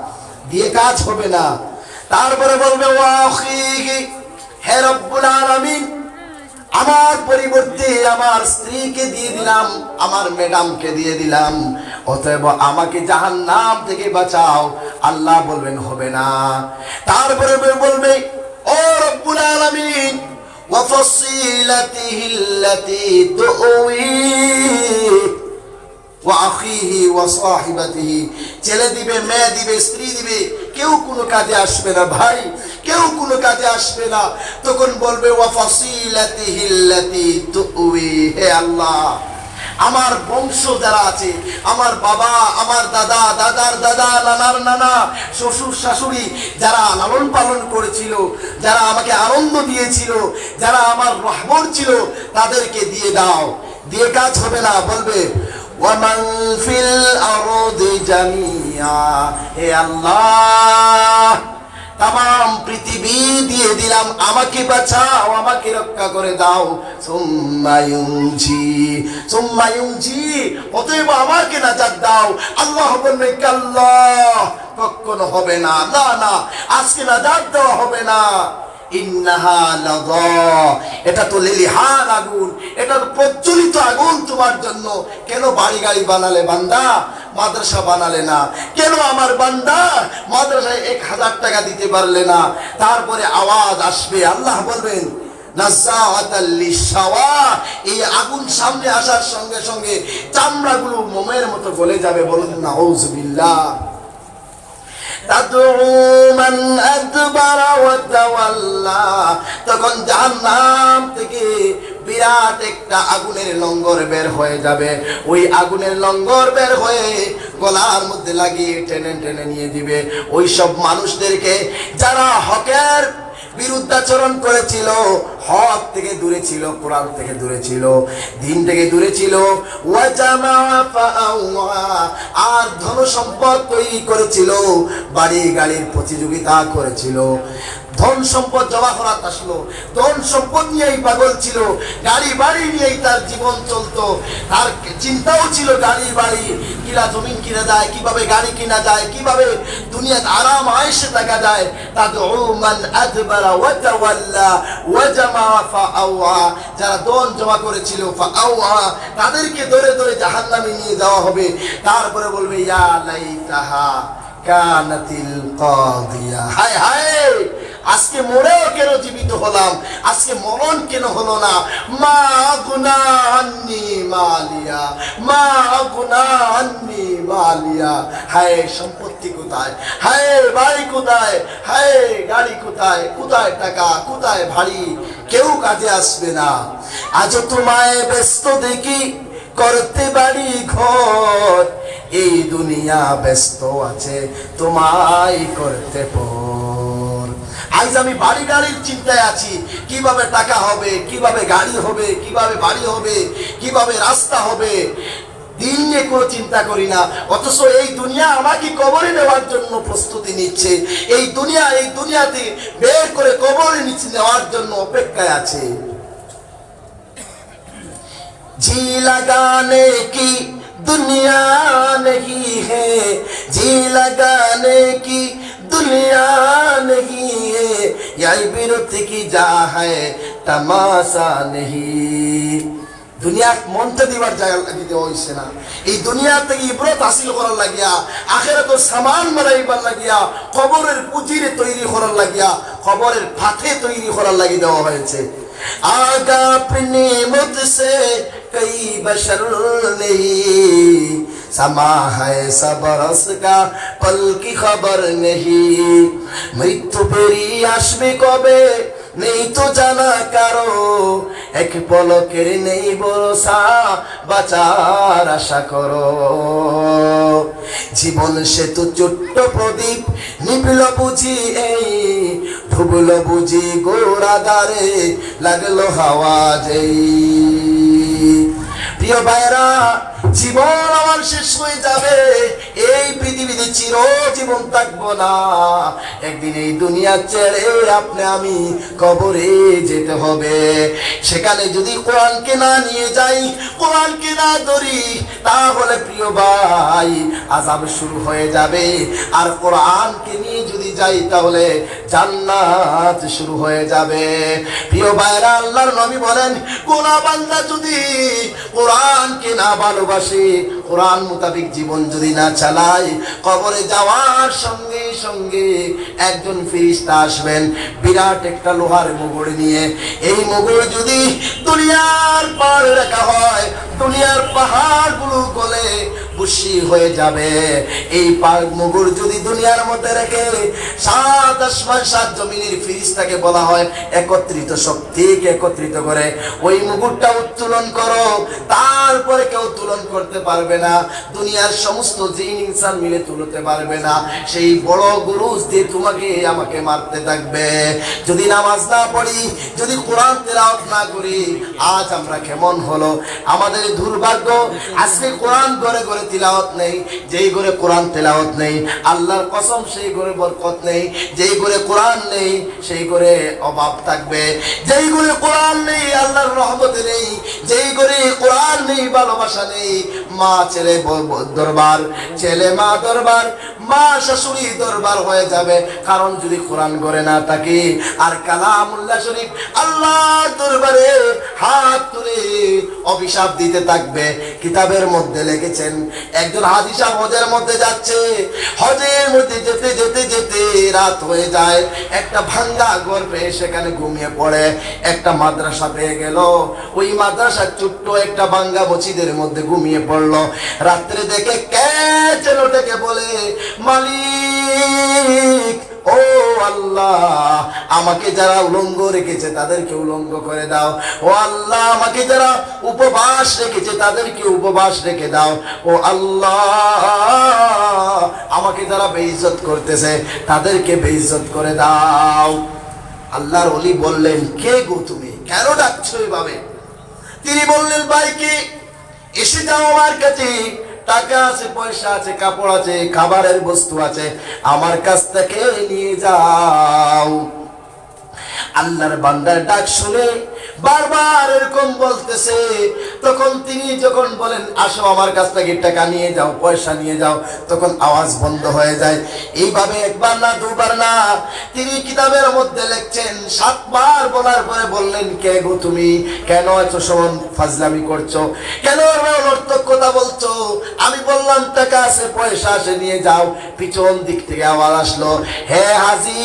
দিয়ে কাজ হবে না। তারপরে বলবে, "ওয়া আখিহি, হে রব্বুল আলামিন, আমার পরিবর্তে আমার স্ত্রীকে দিয়ে দিলাম, আমার ম্যাডামকে দিয়ে দিলাম, অতএব আমাকে জাহান্নাম থেকে বাঁচাও।" আল্লাহ বলবেন, "হবে না।" তারপরে বলবে, "ও রব্বুল আলামিন, ওয়া ফাসিলাতিহিল্লাতি তুউই।" ওয়া আখিহি ওয়া সাহিবাতিহি, ছেলে দিবে, মেয়ে দিবে, স্ত্রী দিবে, কেউ কোনো কাজে আসবে না ভাই, কেউ কোনো কাজে আসবে না। তখন বলবে, "ওয়া ফাসিলাতিহিল্লাতি তুউই।" হে আল্লাহ, আমার বংশ যারা আছে, আমার বাবা, আমার দাদা, দাদার দাদা, নানার নানা, শ্বশুর শাশুড়ি, যারা লালন পালন করেছিল, যারা আমাকে আনন্দ দিয়েছিল, যারা আমার রহবর ছিল, তাদেরকে দিয়ে দাও। দিয়ে কাজ হবে না। বলবে, "ওয়া মান ফিল আরদি জামিআ।" হে আল্লাহ, তামাম পৃথিবী দিয়ে দিলাম, আমাকে বাঁচাও, আমাকে রক্ষা করে দাও। সুম্মা ইউনজি, সুম্মা ইউনজি, অতএব আমাকে নাজাত দাও। আল্লাহ বলবে, "কাল্লা, কখনো হবে না, না, না, আজকে নাজাত দেওয়া হবে না।" ইন্নাহা লাযা, এটা তো লেলিহান আগুন, এটা তো প্রজ্বলিত আগুন তোমার জন্য। কেন বাড়ি গাড়ি বানালে বান্দা, মাদ্রাসা বানালে না? কেন আমার বান্দা মাদ্রাসায় এক হাজার টাকা দিতে পারলে না? তারপরে আওয়াজ আসবে, আল্লাহ বলবেন, "নাজ্জাআতাল লিশশাওয়া।" এই আগুন সামনে আসার সঙ্গে সঙ্গে চামড়াগুলো মোমের মতো গলে যাবে। বলুন নাউজুবিল্লাহ। তাদউ মান আদবারা ওয়া তাওয়াল্লা। তখন জাহান্নাম থেকে বিরাট একটা আগুনের লঙ্গর বের হয়ে যাবে। ওই আগুনের লঙ্গর বের হয়ে গলার মধ্যে লাগিয়ে টেনে টেনে নিয়ে দিবে ওই সব মানুষদেরকে, যারা হকের বিরুদ্ধাচরণ করেছিল, হক থেকে দূরে ছিল, কোরআন থেকে দূরে ছিল, দিন থেকে দূরে ছিল। ওয়া জামা ফাআওয়া, আর ধন সম্পদ তৈরি করেছিল, বাড়ি গাড়ির প্রতিযোগিতা করেছিল, ধন সম্পদ জমা করাত আসলো, ধন সম্পদ নিয়েই পাগল ছিল, গাড়ি বাড়ি নিয়েই তার জীবন চলতো। তার চিন্তাও ছিল গাড়ি বাড়ি, কিলা জমিন কিনা যায়, কিভাবে গাড়ি কিনা যায়, কিভাবে দুনিয়াত আরাম আয়েশে থাকা যায়। তাদউ মান আদবারা ওয়া তাওয়াল্লা ওয়া জামা ফাআওয়া। যারা ধন জমা করেছিল, ফাআওয়া, তাদেরকে ধরে ধরে জাহান্নামে নিয়ে যাওয়া হবে। তারপরে বলবে, ইয়া লাইতাহা কানাতিল কাদিয়া। হায় হায়, আজকে মরেও কেন জীবিত হলাম, আজকে মরণ কেন হলো না? মা আগুনা আন্নি মালিয়া, মা আগুনা আন্নি মালিয়া। হায়, সম্পত্তি কোথায়? হায়, বাড়ি কোথায়? হায়, গাড়ি কোথায়? কোথায় টাকা? কোথায় বাড়ি? কেউ কাজে আসবে না। আজ তোমায় ব্যস্ত দেখি করতে বাড়ি ঘর, এই দুনিয়া ব্যস্ত আছে তোমায় করতে পর। আজ আমি বাড়ি গাড়ির চিন্তায় আছি, কিভাবে টাকা হবে, কিভাবে গাড়ি হবে, কিভাবে বাড়ি হবে, কিভাবে রাস্তা হবে, দিন নিয়ে কোনো চিন্তা করি না। অথচ এই দুনিয়া আমাকে কবরে নেওয়ার জন্য প্রস্তুতি নিচ্ছে, এই দুনিয়া, এই দুনিয়াতে বের করে কবরে নিচ্ছে, নেওয়ার জন্য অপেক্ষায় আছে। जी लगाने की दुनिया नहीं है, जी लगाने की दुनिया नहीं है, ये इबरत की जा है, तमाशा नहीं। দুনিয়াত মনটা দিবার জাগা লাগি দেওয়া হইছে না। এই দুনিয়া থেকে ইবরত হাসিল করার লাগিয়া, আখেরাতর সামান বানাইবার লাগিয়া, কবরের পুঁজিরে তৈরি করার লাগিয়া, কবরের ফাতে তৈরি করার লাগি দেওয়া হয়েছে। آگا اپنی مجھ سے کئی بشر نہیں، سما ہے سب رس کا پل کی خبر نہیں۔ মৃত্যু পেরিয়ে আসবে কবে, নেই তো জানা কারো, এক পলকের নেই ভরসা, বাঁচার আশা করো। জীবন সেতু ছোট্ট প্রদীপ, নিভল বুঝি এই, ডুবল বুঝি ঘোর আধারে, লাগলো হাওয়া যেই। প্রিয় ভাইরা, জীবন আমার শেষ হয়ে যাবে, এই পৃথিবীতে চিরজীবন থাকবো না। একদিন এই দুনিয়া ছেড়ে আপনি আমি কবরে যেতে হবে। সেখানে যদি কোরআনকে না নিয়ে যাই, কোরআনকে না ধরি, তাহলে প্রিয় ভাই, আযাব শুরু হয়ে যাবে। আর কোরআনকে নিয়ে যদি যাই, তাহলে জান্নাত শুরু হয়ে যাবে। প্রিয় ভাইরা, আল্লাহর নবী বলেন, কোন বান্দা যদি কোরআনকে না ভালোবাসে, কোরআন মোতাবেক জীবন যদি না চালায়, কবরে যাওয়ার সঙ্গে সঙ্গে একজন ফিরিস্তা আসবেন বিরাট একটা লোহার মুগুর নিয়ে। এই মুগুর যদি দুনিয়ার পাহাড়ে রাখা হয়, দুনিয়ার পাহাড়গুলো গলে বুশি হয়ে যাবে। এই পাহাড় মুগুর যদি দুনিয়ার মধ্যে রেখে সাত আসমান সাত জমিনের ফিরিস্তাকে বলা হয়, একত্রিত শক্তিকে একত্রিত করে ওই মুগুরটা উত্তোলন করো, তারপরে কেউ উত্তোলন করতে পারবে না। দুনিয়ার সমস্ত জিন ইনসান মিলে তুলতে পারবে না। সেই বড় গুরুজ দিয়ে তোমাকে আমাকে মারতে থাকবে। যদি নামাজ না পড়ি, যদি কোরআন তেলাওয়াত না করি, আজ আমরা কেমন হলো আমাদের দুর্ভাগ্য। আজকে কোরআন ঘরে ঘরে তিলাওয়াত নেই। যেই ঘরে কোরআন তেলাওয়াত নেই, আল্লাহর কসম, সেই ঘরে বরকত নেই। যেই ঘরে কোরআন নেই, সেই ঘরে অভাব থাকবে। যেই ঘরে কোরআন নেই, আল্লাহর রহমতে নেই। যেই ঘরে কোরআন নেই, ভালোবাসা নেই, মা ছেলে ব-, ব-, দরবার, ছেলে মা দরবার, মা শাশুড়ি দরবার হয়ে যাবে। কারণ যদি কোরআন ঘরে না থাকে, আর কালামুল্লাহ শরীফ আল্লাহর দরবারে হাত তুলে অভিশাপ দিতে থাকবে। কিতাবের মধ্যে লিখেছেন, একজন হাজি সাহেব হজের মধ্যে যাচ্ছে, হজের মধ্যে যেতে যেতে যেতে রাত হয়ে যায়, একটা ভাঙ্গা ঘর পেয়ে সেখানে ঘুমিয়ে পড়ে। একটা মাদ্রাসা পেয়ে গেল, ওই মাদ্রাসার ছোট্ট একটা ভাঙ্গা মসজিদের মধ্যে ঘুমিয়ে পড়ল। রাত্রে দেখে কে যেন ডেকে বলে, মালিক, ও আল্লাহ, আমাকে যারা উলঙ্গ রেখেছে তাদেরকে উলঙ্গ করে দাও। ও আল্লাহ, আমাকে যারা উপবাস রেখেছে তাদেরকে উপবাস রেখে দাও। ও আল্লাহ, আমাকে যারা বেইজ্জত করতেছে তাদেরকে বেইজ্জত করে দাও। আল্লাহর ওলি বললেন, কে গো তুমি, কেন ডাকছো এভাবে? তিনি বললেন, ভাই কি, এসে যাও আমার কাছে, টাকা আছে, পয়সা আছে, কাপড় আছে, খাবারের বস্তু আছে, আমার কাছ থেকে নিয়ে যাও। আল্লাহর বান্দার ডাক শুনে বারবার এরকম বলতেছে, তখন তিনি যখন বলেন, আসো আমার কাছ থেকে টাকা নিয়ে যাও, পয়সা নিয়ে যাও, তখন আওয়াজ বন্ধ হয়ে যায়। এইভাবে একবার না, দুবার না, তিনি কিতাবের মধ্যে লেখছেন, সাতবার বলার পরে বললেন, কে গো তুমি? কেন এত সময় ফাজলামি করছো? কেন এমন অনর্থক কথা বলছো? আমি বললাম, টাকা আছে, পয়সা আছে, নিয়ে যাও। পিছন দিক থেকে আওয়াজ আসলো, হে হাজি,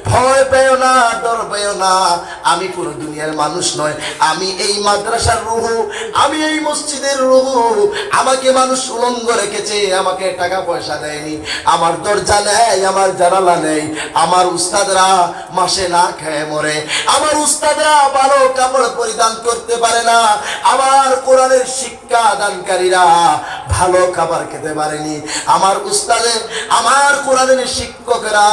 ভয় পেও না, ডর পেও না, আমি কোনো দুনিয়ার মানুষ নয়, আমি এই মাদ্রাসার রুহু, আমি এই মসজিদের রুহু। আমাকে মানুষ উলঙ্গ রেখেছে, আমাকে টাকা পয়সা দেয়নি, আমার দরজা নেই, আমার জানালা নেই, আমার উস্তাদরা মাসে না খেয়ে মরে, আমার উস্তাদরা ভালো কাপড় পরিধান করতে পারে না, আমার কোরআনের শিক্ষা দানকারীরা ভালো খাবার খেতে পারেনি, আমার উস্তাদে, আমার কোরআনের শিক্ষকেরা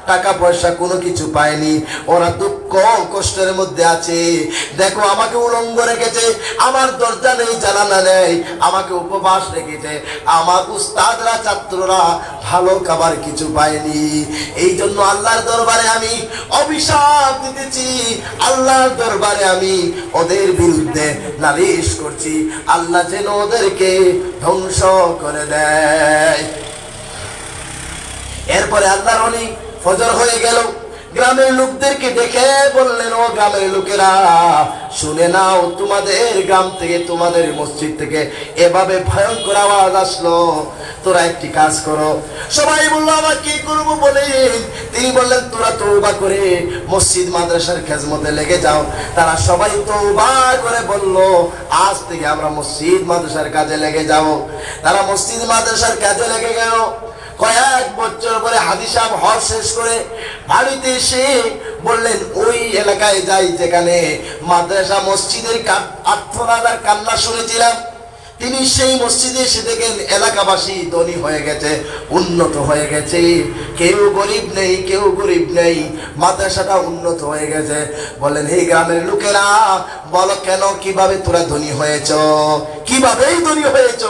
টাকা পয়সা কোনো কিছু পায়নি, ওরা দুঃখ কষ্টের মধ্যে আছে। দেখো, আমাকে উলঙ্গ রেখেছে, আমার দরজা নেই, জানালা নেই, আমাকে উপবাস রেখেছে, আমার উস্তাদরা, ছাত্ররা ভালো খাবার কিছু পায়নি। এই জন্য আল্লাহর দরবারে আমি অভিশাপ দিতেছি, আল্লাহর দরবারে আমি ওদের বিরুদ্ধে নালিশ করছি, আল্লাহ যেন ওদেরকে ধ্বংস করে দেয়। এরপরে আল্লাহর ওলি, ফজর হয়ে গেল, গ্রামের লোকদেরকে ডেকে বললেন, "ও গ্রামের লোকেরা, শুনে নাও, তোমাদের গ্রাম থেকে, তোমাদের মসজিদ থেকে এভাবে ভয়ঙ্কর আওয়াজ আসলো, তোরা একটি কাজ করো।" সবাই বলল, "আমরা কি করব?" বলেন। তিনি বললেন, "তোরা তওবা করে মসজিদ মাদ্রাসার খেজমতে লেগে যাও।" তারা সবাই তওবা করে বলল, "আজ থেকে আমরা মসজিদ মাদ্রাসার কাজে লেগে যাব।" তারা মসজিদ মাদ্রাসার কাজে লেগে গেল। কয়েক বছর পরে হাজি সাহেব হজ শেষ করে বাড়িতে এসে বললেন, "ওই এলাকায় যাই, যেখানে মাদ্রাসা মসজিদের কান-, আর্তনাদ আর কান্না শুনেছিলাম।" তিনি সেই মসজিদে এসে দেখেন এলাকাবাসী ধনী হয়ে গেছে, উন্নত হয়ে গেছে, কেউ গরিব নেই, কেউ গরিব নেই, মাদ্রাসাটা উন্নত হয়ে গেছে। বললেন, "হে গ্রামের লোকেরা, বলো কেন, কিভাবে তোরা ধনী হয়েছ? কিভাবেই ধনী হয়েছ?"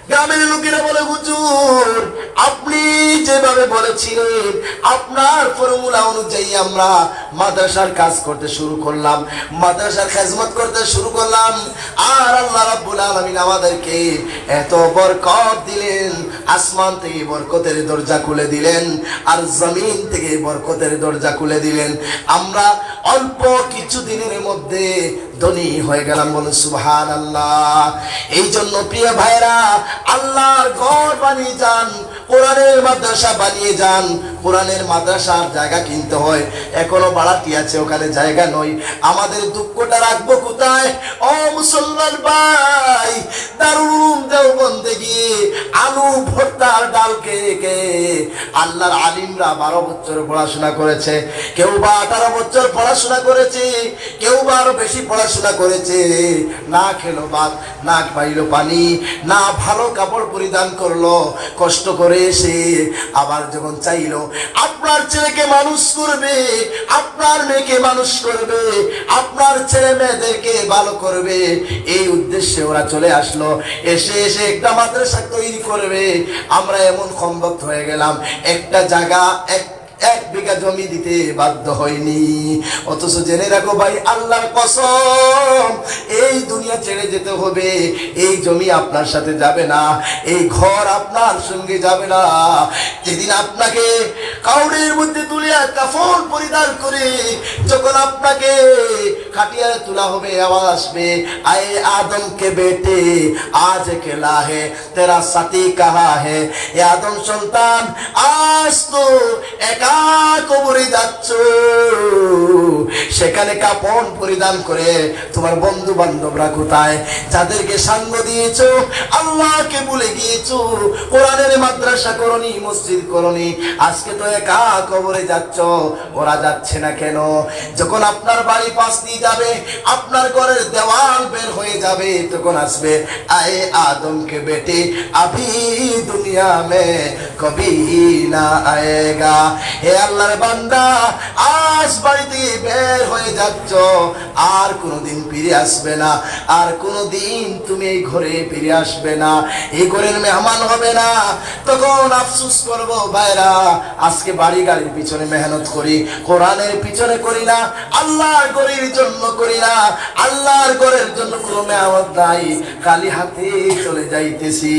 গ্রামের লোকেরা বলে, "হুজুর, আপনি যেভাবে বলেছিলেন, আপনার ফর্মুলা অনুযায়ী আমরা মাদ্রাসার কাজ করতে শুরু করলাম, মাদ্রাসার খেজমত করতে শুরু করলাম। আর আল্লাহ রাব্বুল আলামিন আমাদেরকে এত বরকত দিলেন, আসমান থেকে বরকতের দরজা খুলে দিলেন, আর জমিন থেকে বরকতের দরজা খুলে দিলেন। আমরা অল্প কিছু দিনের মধ্যে ধনী হয়ে গেলাম।" বলুন সুবহানাল্লাহ। এই জন্য প্রিয় ভাইরা, আল্লাহর ঘর বানিয়ে যান, কোরআনের মাদ্রাসা বানিয়ে যান। কোরআনের মাদ্রাসার জায়গা কিনতে হয়, এখনো ভাড়াটি আছে, ওখানে জায়গা নয়। আমাদের দুঃখটা রাখবো কোথায়? ও মুসলমান ভাই, দারুল উলুম দেওবন্দে গিয়ে আলু ভর্তার ডাল খেয়ে খেয়ে আল্লাহর আলিমরা বারো বছর পড়াশোনা করেছে, কেউ বা আঠারো বছর পড়াশোনা করেছে, কেউ বা আরো বেশি পড়াশোনা করেছে, না খেলো ভাত, না পাইলো পানি, না ভালো কাপড় পরিধান করলো, কষ্ট করে এসে আবার যখন চাইলো, আপনার ছেলেকে মানুষ করবে, আপনার মেয়েকে মানুষ করবে, আপনার ছেলে মেয়েদেরকে ভালো করবে, এই উদ্দেশ্যে ওরা চলে আসলো। এসে এসে একটা মাদ্রাসা তৈরি করবে। আমরা এমন কমবখত হয়ে গেলাম, একটা জায়গা, এক এক বিঘা জমি দিতে বাধ্য হয়নি। অথচ জেনে রাখো ভাই, আল্লাহর কসম, এই দুনিয়া ছেড়ে যেতে হবে, এই জমি আপনার সাথে যাবে না, এই ঘর আপনার সঙ্গে যাবে না। যেদিন আপনাকে কবরের মধ্যে তুলিয়া কাফন পরিধান করে যখন আপনাকে খাটিয়ায় তোলা হবে, আওয়াজ আসবে, "আয়ে আদম কে বেটে, আজ একলা হে, তেরা সাথী কাহা হে?" এ আদম সন্তান, আজ তো একা কবরে যাচ্ছ, সেখানে কাফন পরিধান করে তোমার বন্ধু বান্ধবরা কোথায়? যাদেরকে সঙ্গ দিয়েছো, আল্লাহকে ভুলে গিয়েছো, কোরআনের মাদ্রাসা করনি, মসজিদ করনি, আজকে তো একা কবরে যাচ্ছ, ওরা যাচ্ছে না কেন? যখন আপনার বাড়ি পাশ দিয়ে যাবে, আপনার ঘরের দেওয়াল বের হয়ে যাবে, তখন আসবে, "আয়ে আদম কে বেটে, আভি দুনিয়া মে কভি না আয়েগা।" হে আল্লাহর বান্দা, আজ বাড়ি থেকে বের হয়ে যাচ্ছ, আর কোনোদিন ফিরে আসবে না, আর কোনোদিন তুমি এই ঘরে ফিরে আসবে না, এই ঘরের মেহমান হবে না। তখন আফসোস করবো, ভাইরা, আজকে বাড়ি গাড়ির পিছনে মেহনত করি, কোরআনের পিছনে করি না, আল্লাহর ঘরের জন্য করি না, আল্লাহর ঘরের জন্য কোনো মেহনত নাই, খালি হাতে চলে যাইতেছি।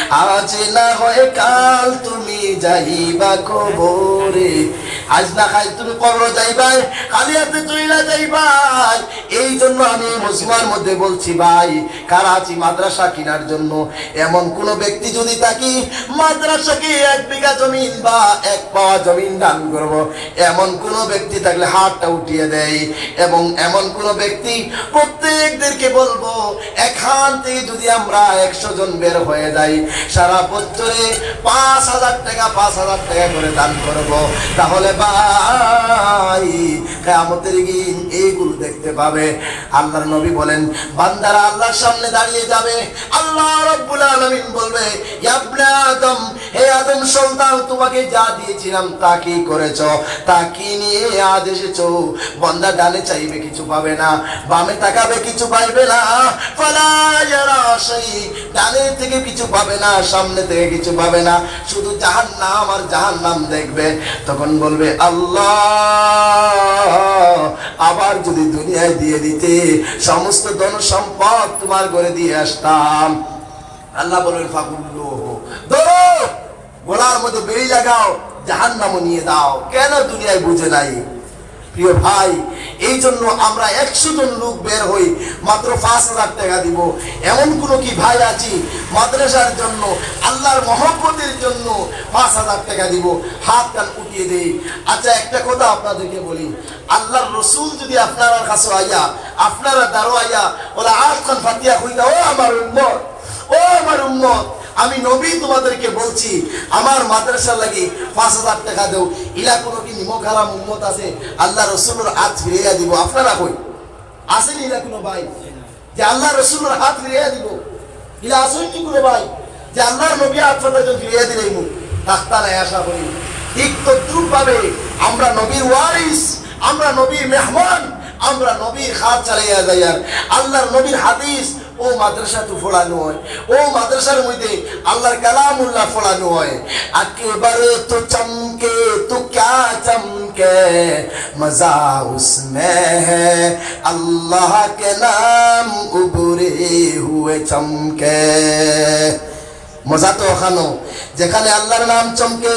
আজ না হয় কাল তুমি যাইবা কবরে, আজ না হয় তুমি কবর যাইবাই, খালি হাতে চইলা যাইবাই। এই জন্য আমি মজমার মধ্যে বলছি ভাই, করাচি মাদ্রাসা কিনার জন্য এমন কোন ব্যক্তি যদি থাকি, মাদ্রাসাকে এক বিঘা জমিন বা এক পাওয়া জমিন দান করব, এমন কোন ব্যক্তি থাকলে হাতটা উঠিয়ে দেয়। এবং এমন কোন ব্যক্তি, প্রত্যেকদেরকে বলবো, এখান থেকে যদি আমরা একশো জন বের হয়ে যাই, সারা বছরে পাঁচ হাজার টাকা, পাঁচ হাজার টাকা করে দান করব, তাহলে ভাই, কিয়ামতের দিন এইগুলো দেখতে পাবে। আল্লাহর নবী বলেন, বান্দারা আল্লাহর সামনে দাঁড়িয়ে যাবে, আল্লাহ রাব্বুল আলামিন বলবে, "ইয়া ইবনে আদম, হে আদম সন্তান, তোমাকে যা দিয়েছিলাম তা কি করেছ? তা কি নিয়ে আজ এসেছো?" বান্দা ডানে চাইবে, কিছু পাবে না, বামে তাকাবে, কিছু পাইবে না, ফালা ইয়ারা শাই, ডানে থেকে কিছু পাবে না, সামনে থেকে কিছু পাবে না, শুধু জাহান্নাম আর জাহান্নাম দেখবে। তখন বলবে, "আল্লাহ, আবার যদি দুনিয়ায় দিয়ে দিতে, সমস্ত ধন সম্পদ তোমার ঘরে দিয়ে আসতাম।" আল্লাহ বলবেন, "ফাকুল্লুহু, ধরো, গলার মধ্যে বেড়ি লাগাও, জাহান্নামো নিয়ে দাও, কেন দুনিয়ায় বুঝে নাই? প্রিয় ভাই, এই জন্য আমরা একশো জন লোক বের হই, মাত্র পাঁচ হাজার টাকা দিব। এমন কোনো কি ভাই আছি মাদ্রাসার জন্য, আল্লাহর মহব্বতের জন্য পাঁচ হাজার টাকা দিব? হাত কান উঠিয়ে দেই। আচ্ছা, একটা কথা আপনাদেরকে বলি, আল্লাহর রসুল যদি আপনারার কাছে আইয়া, আপনারার দ্বারো আইয়া, ওলা আয়াত খান ফাতিয়া কইতা, "ও আমার উম্মত, ও আমার উম্মত, আমি নবী তোমাদেরকে বলছি, আমার মাদ্রাসার লাগি পাঁচ হাজার টাকা দেও।" ইলা কোনো কি নিমক হারাম উম্মত আছে? আল্লাহর রসুলর হাত ফিরাইয়া দিব। আপনারা কই, আছেনি ইলা কোনো ভাই যে আল্লাহর রসুলর হাত ফিরাইয়া দিব? ইলা আছেনি কোনো ভাই যে আল্লাহর নবী হাত ফাটাইছইন, ফিরাইয়া দিলাইমু? ডাক্তার আশা করি। ঠিক তদ্রূপ ভাবে আমরা নবীর ওয়ারিস, আমরা নবীর মেহমান, আমরা নবীর হাত চালাইয়া যাইয়ার। আল্লাহর নবীর হাদিস ও মাদ্রাসাত পড়ানো হয়, ও মাদ্রাসার মধ্যে আল্লাহর কালামুল্লাহ পড়ানো হয়। اکبر تو چمکے تو کیا چمکے، مزہ اس میں ہے اللہ کے نام ابھرے ہوئے چمکے। মজা তো ওখানো, যেখানে আল্লাহর নাম চমকে,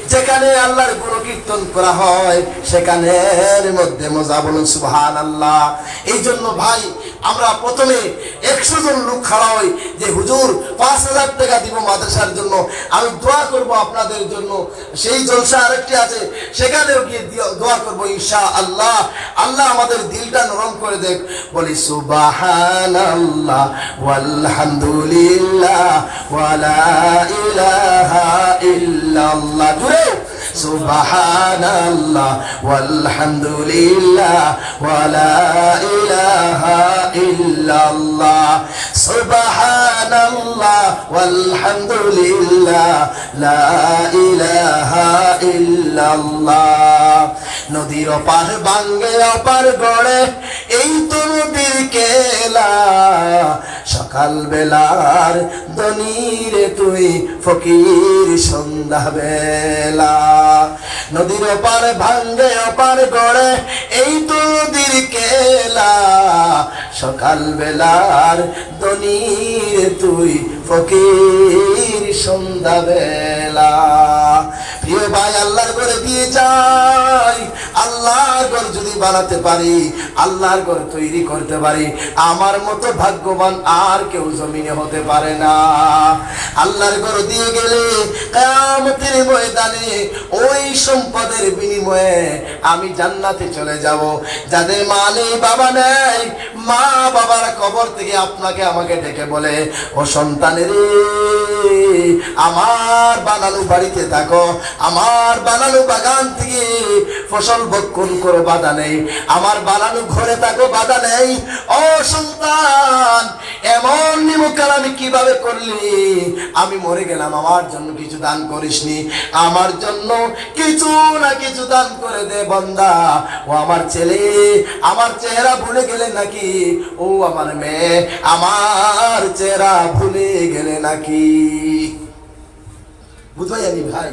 যেখানে আল্লাহর গুণকীর্তন করা হয়, সেখানের মধ্যে মজা। বলুন সুবহানাল্লাহ। এই জন্য ভাই, আমরা প্রথমে একশো জন লোক খাড়া হই যে, "হুজুর, পাঁচ হাজার টাকা দিব মাদ্রাসার জন্য, আমি দোয়া করব আপনাদের জন্য।" সেই জলসা আরেকটি আছে, সেখানেও গিয়ে দিয়া-, দোয়া করব ইনশাআল্লাহ। আল্লাহ আমাদের দিলটা নরম করে দেখ। বলি সুবহানাল্লাহ ওয়ালহামদুলিল্লাহ ওয়ালা ইলাহা ইল্লাল্লাহ। জুড়ে সুবহানাল্লাহ ওয়ালহামদুলিল্লাহ ওয়ালা ইলাহা ইল্লাল্লাহ। সুবহানাল্লাহ ওয়ালহামদুলিল্লাহ লা ইলাহা ইল্লাল্লাহ। নদীর ওপার ভাঙ্গে ওপার গড়ে, এই তো নদীর খেলা। সকাল বেলার ধনী রে তুই, ফকির সন্ধ্যা বেলা। নদীর ওপার ভাঙ্গে ওপার গড়ে, এই তো নদীর খেলা। সকাল বেলার ধনী রে তুই, ফকির সন্ধ্যা বেলা। প্রিয় ভাই, আল্লাহর ঘরে দিয়ে যাই। আল্লাহর ঘর যদি বানাতে পারি, আল্লাহর ঘর তৈরি করতে পারি, আমার মতো ভাগ্যবান আর কেউ জমিনে হতে পারে না। আল্লাহর ঘর দিয়ে গেলে কিয়ামতের ময়দানে ওই সম্পদের বিনিময়ে আমি জান্নাতে চলে যাব। যাদের মা নেই, বাবা নেই, মা বাবার কবর থেকে আপনাকে আমাকে ডেকে বলে, "ও সন্তান রে, আমার বানানো বাড়িতে থাকো, আমার বানানো বাগান থেকে ফসল ভক্ষণ করো, বাধা নেই, আমার বানানো ঘরে থাকো, বাধা নেই। ও সন্তান, এমন নিমকহারামি কিভাবে করলি? আমি মরে গেলাম, আমার জন্য কিছু দান করিসনি, আমার জন্য কিছু না কিছু দান করে দে বান্দা।" ও আমার ছেলে, আমার চেহারা ভুলে গেলে নাকি? ও আমার মেয়ে, আমার চেহারা ভুলে গেলে নাকি? বুঝবায়নি ভাই?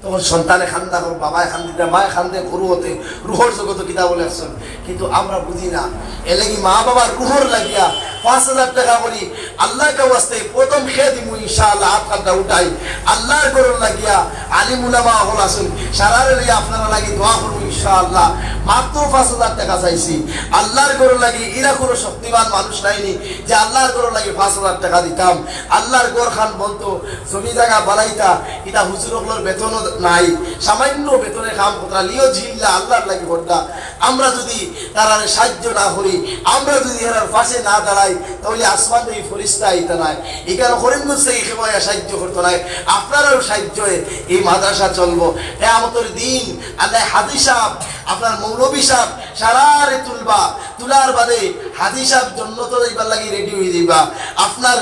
তখন সন্তানে কান্দা করে, বাবায় কান্দিতা, মায় কান্দে, গরু হতে রুহর জগত কিতাব লেখছইন, কিন্তু আমরা বুঝি না। এর লাগি মা বাবার রুহর লাগিয়া পাঁচ হাজার টাকা করি আল্লাহর ওয়াস্তে প্রথম খেয়ে দিমু ইনশাআল্লাহ। হাত কান্দা উঠাই, আল্লাহর ঘরর লাগিয়া আলিম উলামা অকল আছইন, সারারে লইয়া আপনারার লাগি দোয়া করমু ইনশাআল্লাহ। মাত্র পাঁচ হাজার টাকা চাইছি আল্লাহর ঘরর লাগি। ইলা কোনো শক্তিমান মানুষ নাইনি যে আল্লাহর ঘরর লাগি পাঁচ হাজার টাকা দিতাম। আল্লাহর ঘরখান বনতো, জমি জাগা বানাইতা, ইতা হুজুর অকলর বেতনও নাই, সামান্য বেতনে কাম করতা, লিও জিল্লা আল্লাহর লাগি করতা। আমরা যদি তারারে সাহায্য না করি, আমরা যদি এরার পাশে না দাঁড়াই, তাহলে আসমান থেকে ফিরিস্তা আইতা নায়। এখানে করিমগঞ্জ থেকে কেউ আইয়া সাহায্য করতো নায়। আপনারারও সাহায্যে এই মাদ্রাসা চলবো। কিয়ামতের দিন আল্লাহ হাজি সাহেব, আপনার মৌলভী সাহেব, সারারে তুলবা, তুলার বাদে হাজি সাহেব জন্নতো যাইবার লাগি রেডি হয়ে যাইবা। আপনার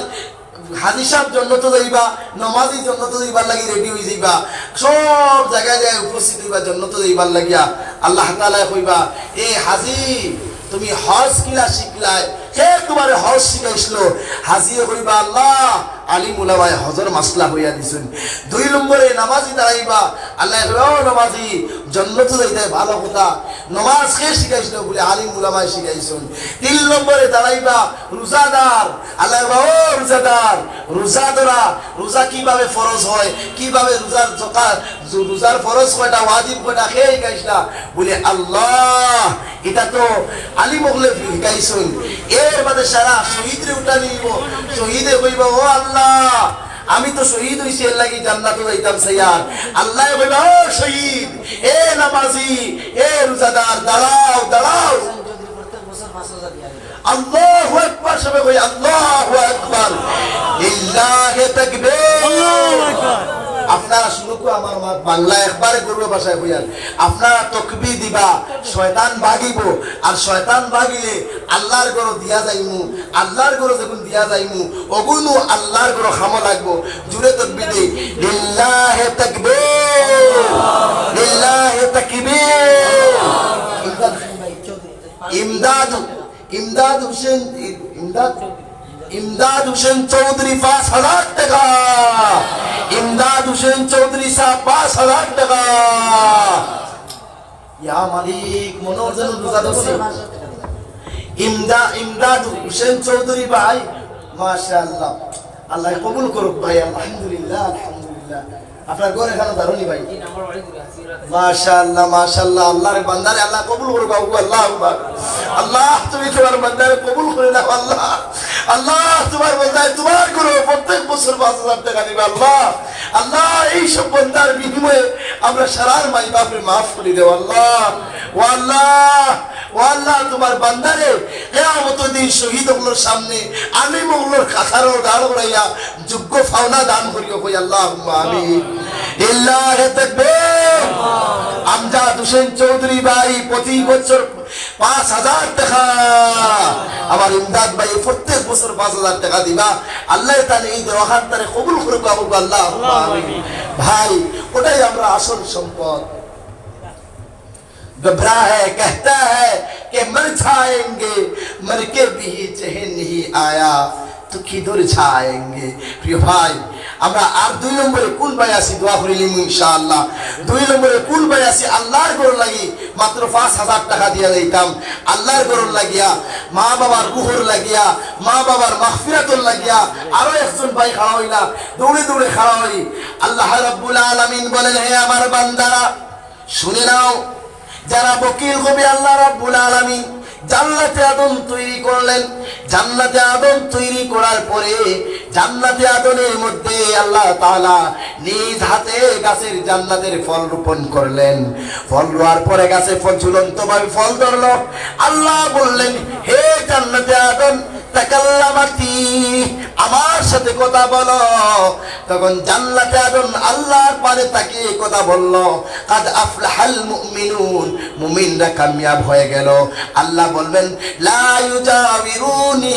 হাজি সাহেব জন্নতো যাইবা, নমাজি জন্নতো যাইবার লাগি রেডি হয়ে যাইবা। সব জায়গায় জায়গায় উপস্থিত হইবা জন্নতো যাইবার লাগিয়া। আল্লাহ তাআলায় কইবা, "এ হাজি, তুমি হজ কিলা শিখলায়? কে তোমারে হজ শিখাইছিল?" হাজিয়ে কইবা, "আল্লাহ, আলিম উলামায়ে হজর মাসলা কইয়া দিছইন। দুই নম্বরে নামাজি দাঁড়াইবা, আল্লায় কইবা, "ও নামাজি, জন্নতো যাইতায়, ভালা কথা।" নমাজ কে শিখাইছিল? বলে, "আলিম উলামায়ে শিখাইছইন।" তিন নম্বরে দাঁড়াইবা রোজাদার, আল্লায় কইবা, "ও রোজাদার, রোজা ধরা, রোজা কিভাবে ফরজ হয়, কিভাবে রোজার জকা-, রোজার ফরজ কয়টা, ওয়াজিব কয়টা, কে শিখাইছিলা?" বলে, "আল্লাহ।" ইটা তো আলিম অকলে শিখাইছইন। এর বাদে সারা শহীদরে উঠানি অইবো। শহীদে কইবা, "ও আল্লাহ, আমি তো শহীদ অইছি, এর লাগি জান্নাতো যাইতাম চাইয়ার।" আল্লায় কইবা, "ও শহীদ, এ নামাজি, এ রোজাদার, দাঁড়াও, দাঁড়াও।" আল্লাহু আকবার, সবে কই, "আল্লাহু আকবার।" লিল্লাহি তাকবীর। আল্লাহু আকবার। আপনারা শুরু কো আমার মা-, বাংলা একবারে গরুর ভাষায় কইয়ার। আপনারা তকবীর দিবা, শয়তান ভাগিবো, আর শয়তান ভাগিলে আল্লাহর ঘরো দিয়া যাইমু, আল্লাহর ঘরো যখন দিয়া যাইমু, অগুনু আল্লাহর ঘরো খামো লাগবো। জুরে তকবীর দেই, লিল্লাহি তাকবীর, লিল্লাহি তাকবীর। ইমদাদ, ইমদাদ হোসেন, ইমদাদ, ইমদাদ হোসেন চৌধুরী পাঁচ হাজার টেকা। ইমদাদ হোসেন চৌধুরী সাব পাঁচ হাজার টেকা। ইয়া মালিক, মনোর যেন রোজা ধরছে। ইমদা-, ইমদাদ হোসেন চৌধুরী ভাই, মাশাআল্লাহ। আল্লাহ কবুল করুক ভাই, আলহামদুলিল্লাহ, আলহামদুলিল্লাহ। আপনার ঘরে খানো দারুনি ভাই। মাশাআল্লাহ, মাশাআল্লাহ। আল্লাহর বান্দারে আল্লাহ কবুল করুক, আল্লাহ আকবার। আল্লাহ, তুমি তোমার বান্দারে কবুল করি নাও, আল্লাহ। আল্লাহ, তোমার বান্দায় তোমার ঘরো প্রত্যেক বছর পাঁচ হাজার টেকা দিবা, আল্লাহ। আল্লাহ, এই সব বান্দার বিনিময়ে আমরা সারার মাই বাপরে মাফ করি দেও, আল্লাহ। ও আল্লাহ, ও আল্লাহ, তোমার বান্দারে কিয়ামতর দিন শহীদ অকলর সামনে, আলিম অকলর কাতারো দাঁড় করাইয়া যোগ্য পাওনা দান করিও, কই আল্লাহুম্মা আমিন। লিল্লাহি তাকবীর। আমজাদ হোসেন চৌধুরী ভাই প্রতি বছর পাঁচ হাজার টেকা। আমার ইমদাদ ভাই প্রত্যেক বছর পাঁচ হাজার টেকা দিবা। আল্লাহ তাআলা এই দেওয়া খানতারে কবুল করুক, আল্লাহুম্মা আমিন। ভাই, ওটাই আমরা আসল সম্পদ। گھبرا ہے، کہتا ہے کہ مر جائیں گے، مر کے بھی چین نہیں آیا، تو کدھر جائیں گے؟ প্রিয় ভাই, আমরা আর দুই নম্বরে কোন ভাই আছি, দোয়া করিলিমু ইনশাআল্লাহ। দুই নম্বরে কোন ভাই আছি, আল্লাহর ঘরর লাগি মাত্র পাঁচ হাজার টেকা দিয়া যাইতাম, আল্লাহর ঘরর লাগিয়া, মা বাবার রুহর লাগিয়া, মা বাবার মাগফিরাতর লাগিয়া। আরো একজন ভাই খাড়া অইলা, দৌড়ে দৌড়ে খাড়া অই। আল্লাহ রাব্বুল আলামিন বলেন, হে আমার বান্দারা, শুনে নাও, যারা বকিল কবি আল্লাহ রাব্বুল আলামিন জান্নাতে আদন তৈরি করলেন। জান্নাতে আদন তৈরি করার পরে জান্নাতে আদনের মধ্যে আল্লাহ তাআলা নিজ হাতে গাছের জান্নাতের ফল রোপণ করলেন। ফল রোয়ার পরে গাছে ফল ঝুলন্তভাবে ফল ধরলো। আল্লাহ বললেন, হে জান্নাতে আদন, তাকাল্লামাতি, আমার সাথে কথা বলো। তখন জান্নাতে আদন আল্লাহর পানে তাকিয়ে কথা বলল, কাদ আফলাহাল মুমিনুন, মুমিনরা কামিয়াব হয়ে গেল। আল্লাহ বলবেন, লা ইউজাবিরুনি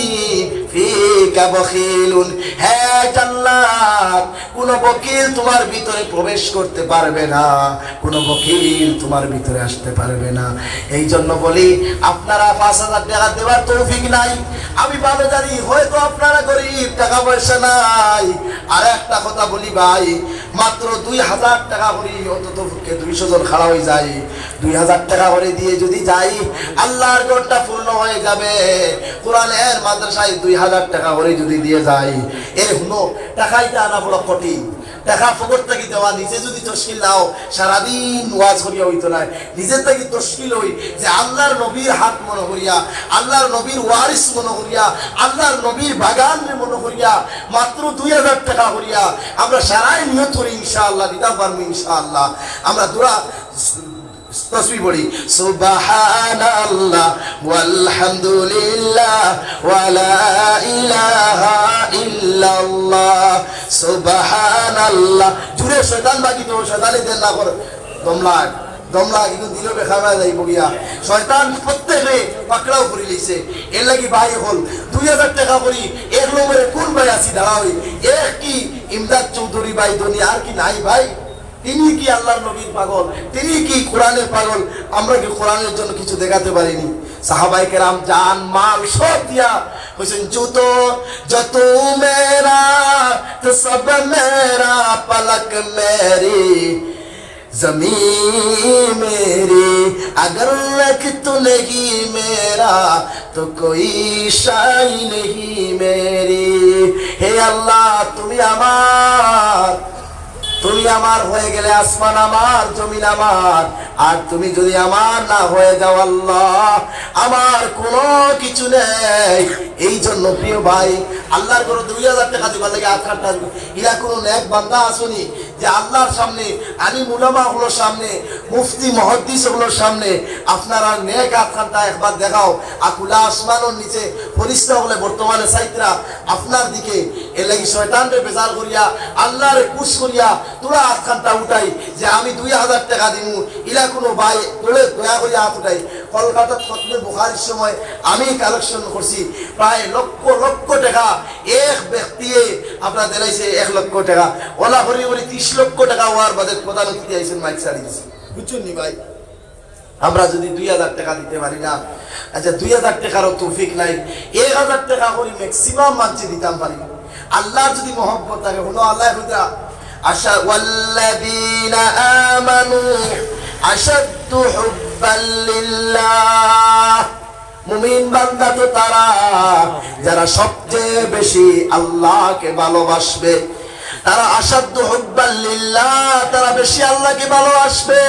ফিকা বখিলুন, হে জান্নাত, কোনো বকিল তোমার ভিতরে প্রবেশ করতে পারবে না, কোনো বকিল তোমার ভিতরে আসতে পারবে না। এই জন্য বলি, আপনারা পাঁচ হাজার টেকা দেওয়ার তৌফিক নাই, আমি ভালো জানি, হয়তো আপনারা গরিব, টাকা পয়সা নাই। আর একটা কথা বলি ভাই, মাত্র দুই হাজার টেকা করি, অন্তত পক্ষে দুইশো জন খাড়া হয়ে যায়, দুই হাজার টেকা করে দিয়ে যদি যাই, আল্লাহর ঘরটা পূর্ণ হয়ে যাবে। কোরআনের মাদ্রাসায় দুই হাজার টেকা করে যদি দিয়ে যাই, এর কোনো টাকাইতে আনা বড় কঠিন। টেকা ফকট থাকি দেওয়া, নিজে যদি তশকিল নাও, সারাদিন ওয়াজ করিয়া হইতো নায়। নিজে থাকি তশকিল হই যে আল্লাহর নবীর হাত মনে করিয়া, আল্লাহর নবীর ওয়ারিস মনে করিয়া, আল্লাহর নবীর বাগানরে মনে করিয়া, মাত্র দুই হাজার টেকা করিয়া আমরা সারাই নিয়ত করি, ইনশাআল্লাহ দিতাম পারমু, ইনশাআল্লাহ। আমরা দোয়া তসবিহ পড়ি, সুবহানাল্লাহ ওয়ালহামদুলিল্লাহ ওয়ালা ইলাহা ইল্লাল্লাহ, সুবহানাল্লাহ। জুরে শয়তান বাকি তো, শয়তানে দেন না কর, দম লাগ, দম লাগ, কিন্তু দিল বেখানা যাইব গিয়া। শয়তান প্রত্যেকে পাকড়াও করি লইছে। এর লাগি ভাই হল দুই হাজার টেকা করি, এক নম্বরে কোন ভাই আছি দাঁড়াও, এক কি ইমদাদ চৌধুরী ভাই ধনী, আর কি নাই ভাই? তিনি কি আল্লাহর নবীর পাগল? তিনি কি কোরআনের পাগল? আমরা কি কোরআনের জন্য কিছু দেখাতে পারিনি? সাহাবায়ে কেরাম জান মাল সব দিয়া কইছেন, "জুতো জতু মেরা, তো সব মেরা, পলক মেরি, জমিন মেরি, অগর রখ তু নেহি মেরা, তো কোই শাই নেহি মেরি।" হে আল্লাহ, তুমি আমার তুমি আমার হয়ে গেলে আসমান আমার, জমিন আমার, আর তুমি যদি আমার না হয়ে যাও আল্লাহ, আমার কোনো কিছু নেই। এই জন্য প্রিয় ভাই, আল্লাহর ঘরো দুই হাজার টেকা দিবার লাগি আত খানটা, ইলা কোনো নেক বান্দা আছনি যে আল্লাহর সামনে, আলিম উলামা অকলর সামনে, মুফতি মুহাদ্দিস অকলর সামনে আপনারা নেক আত খানটা একবার দেখাও। আর খুলা আসমানর নিচে ফিরিস্তা অকলে বর্তমানে চাইতরা আপনার দিকে। এর লাগি শয়তানরে বেজার করিয়া, আল্লাহরে খুশ করিয়া, থুড়া আত খানটা উঠাই যে আমি দুই হাজার টেকা দিমু, ইলা কোনো ভাই দয়া করিয়া আত উঠাই। কলকাতাত খতমে বুখারীর সময় আমি কালেকশন করছি প্রায় লক্ষ লক্ষ টেকা। এক ব্যক্তিয়ে আপনার দিলাইছে এক লক্ষ টেকা। অলা করি করি ত্রিশ লক্ষ টেকা অওয়ার বাদে প্রধান অতিথি আইছেন, মাইক ছাড়ি দিছে। বুঝছইন নি ভাই? আমরা যদি দুই হাজার টেকা দিতে পারি না, আচ্ছা, দুই হাজার টেকারও তৌফিক নাই, এক হাজার টেকা করি ম্যাক্সিমাম মানষে দিতাম পারি। আল্লাহর যদি মহব্বত থাকে, হুনো, আল্লায় কইরা, আশা-, "ওয়াল্লাযীনা আমানু আশাদ্দু হুব্বাল লিল্লাহ।" মুমিন বান্দা তো তারা, যারা সবচেয়ে বেশি আল্লাহকে ভালোবাসবে। তারা আশাদ্দু হুব্বাল লিল্লাহ, তারা বেশি আল্লাহকে ভালোবাসবে।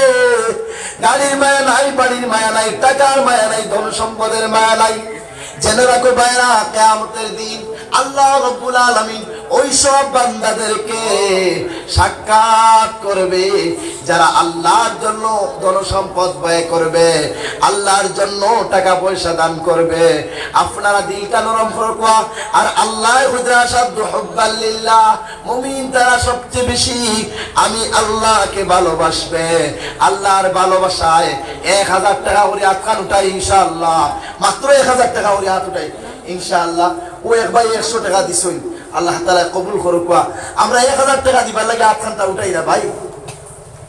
গাড়ির মায়া নাই, বাড়ির মায়া নাই, টাকার মায়া নাই, ধন সম্পদের মায়া নাই। জেনে রাখো ভাইরা, কিয়ামতের দিন আল্লাহ রাব্বুল আলামিন ওই সব বান্দাদেরকে সাক্ষাৎ করবে, যারা আল্লাহর জন্য ধন সম্পদ ব্যয় করবে, আল্লাহর জন্য টাকা পয়সা দান করবে। আপনারা দিলটা নরম করবা, আর আল্লাহ কইরা আশাদ্দু হুব্বাল লিল্লাহ, মুমিন তারা সবচেয়ে বেশি আমি আল্লাহকে ভালোবাসবে। আল্লাহর ভালোবাসায় এক হাজার টেকা করি আত খান উঠাই ইনশাআল্লাহ, মাত্র এক হাজার টেকা করি আত উঠাই ইনশাআল্লাহ। ও এক ভাই একশো টেকা দিছইন, আল্লাহ তাআলা কবুল করুক। আমরা এক হাজার টেকা দিবার লাগি আত খানটা উঠাই না ভাই,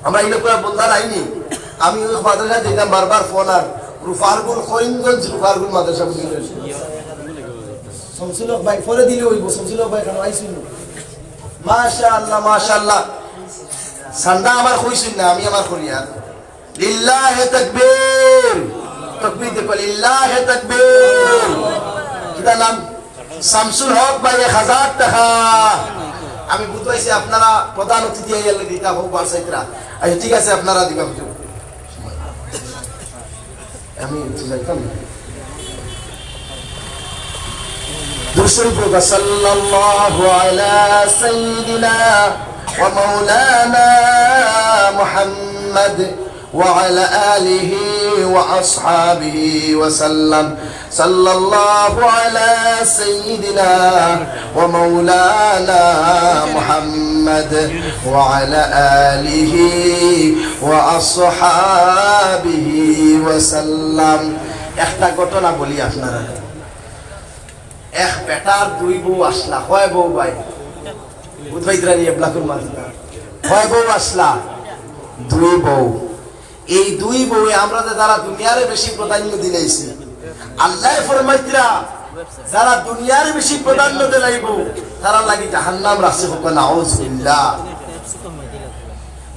আমরা এই লোকরা বলতার আইনি। আমি ওই মাদ্রাসায় যেতাম বারবার ফোন আর রুফারগুল, করিমগঞ্জ রুফারগুল মাদ্রাসা বুঝলি। শামসুল হক ভাই, পরে দিলে অইবো, শামসুল হক ভাই কেন আইসুন? মাশাআল্লাহ, মাশাআল্লাহ। সান্দা আমার কইছইন না, আমি আমার করি আর। লিল্লাহে তাকবীর। তাকবীর দেখো, লিল্লাহে তাকবীর। কিতা নাম? শামসুল হক ভাই, এক হাজার টেকা। আমি বুঝাইছি আপনারা প্রধান অতিথি আইলে দিতা হোক বারসাইতরা। আচ্ছা, ঠিক আছে, আপনারা দিবা হুজুর। আমি একটু যাইতাম। দুরূদ শরীফ পড়বা, সাল্লাল্লাহু আলা সাইয়্যিদিনা ওয়া মাওলানা মুহাম্মদ ওয়া আলা আলিহি ওয়া আসহাবিহি ওয়া সাল্লাম। সাল্লাল্লাহু আলা সাইয়্যিদিনা ওয়া মাওলানা মুহাম্মদ ওয়া আলা আলিহি ওয়া আসহাবিহি ওয়া সাল্লাম। একটা ঘটনা বলি আপনারা। এক বেটার দুই বউ আসলা, কয় বউ ভাই? বুঝবাইতরা নি, এবলাকুর মাঝে কয় বউ আসলা? দুই বউ। এই দুই বউয়ে আমরা যে যারা দুনিয়ারে বেশি প্রাধান্য দিলাইছি, আল্লায় ফরমাইতরা, যারা দুনিয়ারে বেশি প্রাধান্য দিলাইবো, তারার লাগি জাহান্নাম রাখছি, কউক্কা নাউজুবিল্লাহ।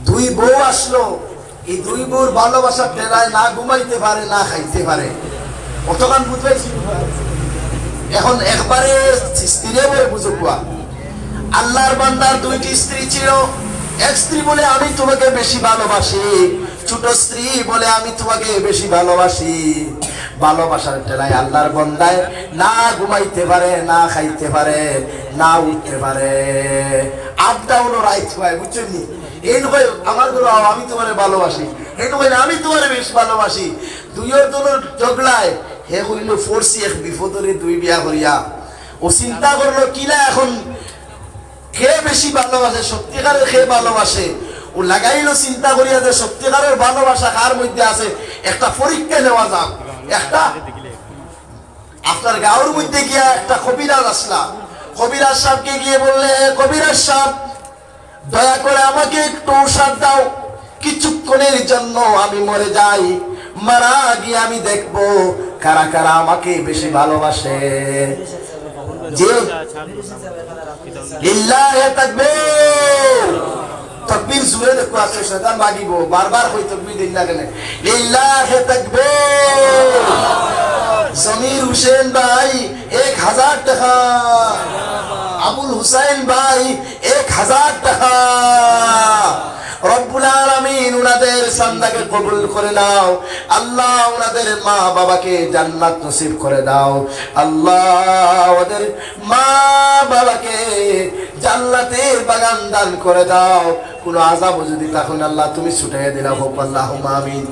দুই বউ আসলো, এই দুই বউর ভালোবাসার ঠেলায় না ঘুমাইতে পারে, না খাইতে পারে। অতখান বুঝাইছি? এখন একবারে স্থিরে বলে বুঝুক্কা। আল্লাহর বান্দার দুইটি স্ত্রী ছিল। এক স্ত্রী বলে, "আমি তোমাকে বেশি ভালোবাসি।" ছোট স্ত্রী বলে, "আমি তোমাকে বেশি ভালোবাসি।" ভালোবাসার ঠেলায় আল্লাহর বান্দায় না ঘুমাইতে পারে, না খাইতে পারে, না উঠতে পারে। আপ ডাউনও রাইত হয়, বুঝছইন নি? এই নয়, "আমার ঘরো আও, আমি তোমারে ভালোবাসি।" এই নয়, "আমি তোমারে বেশ ভালোবাসি।" দুইও দলর ঝগড়ায় হে কইল, "পড়ছি এক বিপদরে দুই বিয়া করিয়া।" ও চিন্তা করলো, কিলা এখন কে বেশি ভালোবাসে, সত্যিকারের কে ভালোবাসে। ও লাগাইল চিন্তা করিয়া যে সত্যিকারের ভালোবাসা কার মধ্যে আছে, একটা পরীক্ষা নেওয়া যাক। একটা আপনার গাঁওর মধ্যে গিয়া একটা কবিরাজ আসলা, কবিরাজ সাহেবকে গিয়ে বললে, "এ কবিরাজ সাহেব, দয়া করে আমাকে একটু ঔষধ দাও, কিছুক্ষণের জন্য আমি মরে যাই, মারা গিয়ে আমি দেখব কারা কারা আমাকে বেশি ভালোবাসে। যে লিল্লাহে তাকবীর, তকবীর জুড়ে দেখো আছে, শয়তান ভাগিব, বারবার কই তকবীর দিন না কেন? লিল্লাহে তাকবীর। জমির হোসেন ভাই এক হাজার টাকা, আবুল হুসাইন ভাই এক হাজার টাকা। রব্বুল আলামিন ওনাদের চান্দাকে কবুল করে নাও। আল্লাহ, ওনাদের মা বাবাকে জান্নাত নসিব করে দাও। আল্লাহ, ওদের মা বাবাকে জান্নাতের বাগান দান করে দাও। কোনো আযাবও যদি তখন আল্লাহ তুমি ছুটাইয়া দিলা হোক, আল্লাহুম্মা আমিন।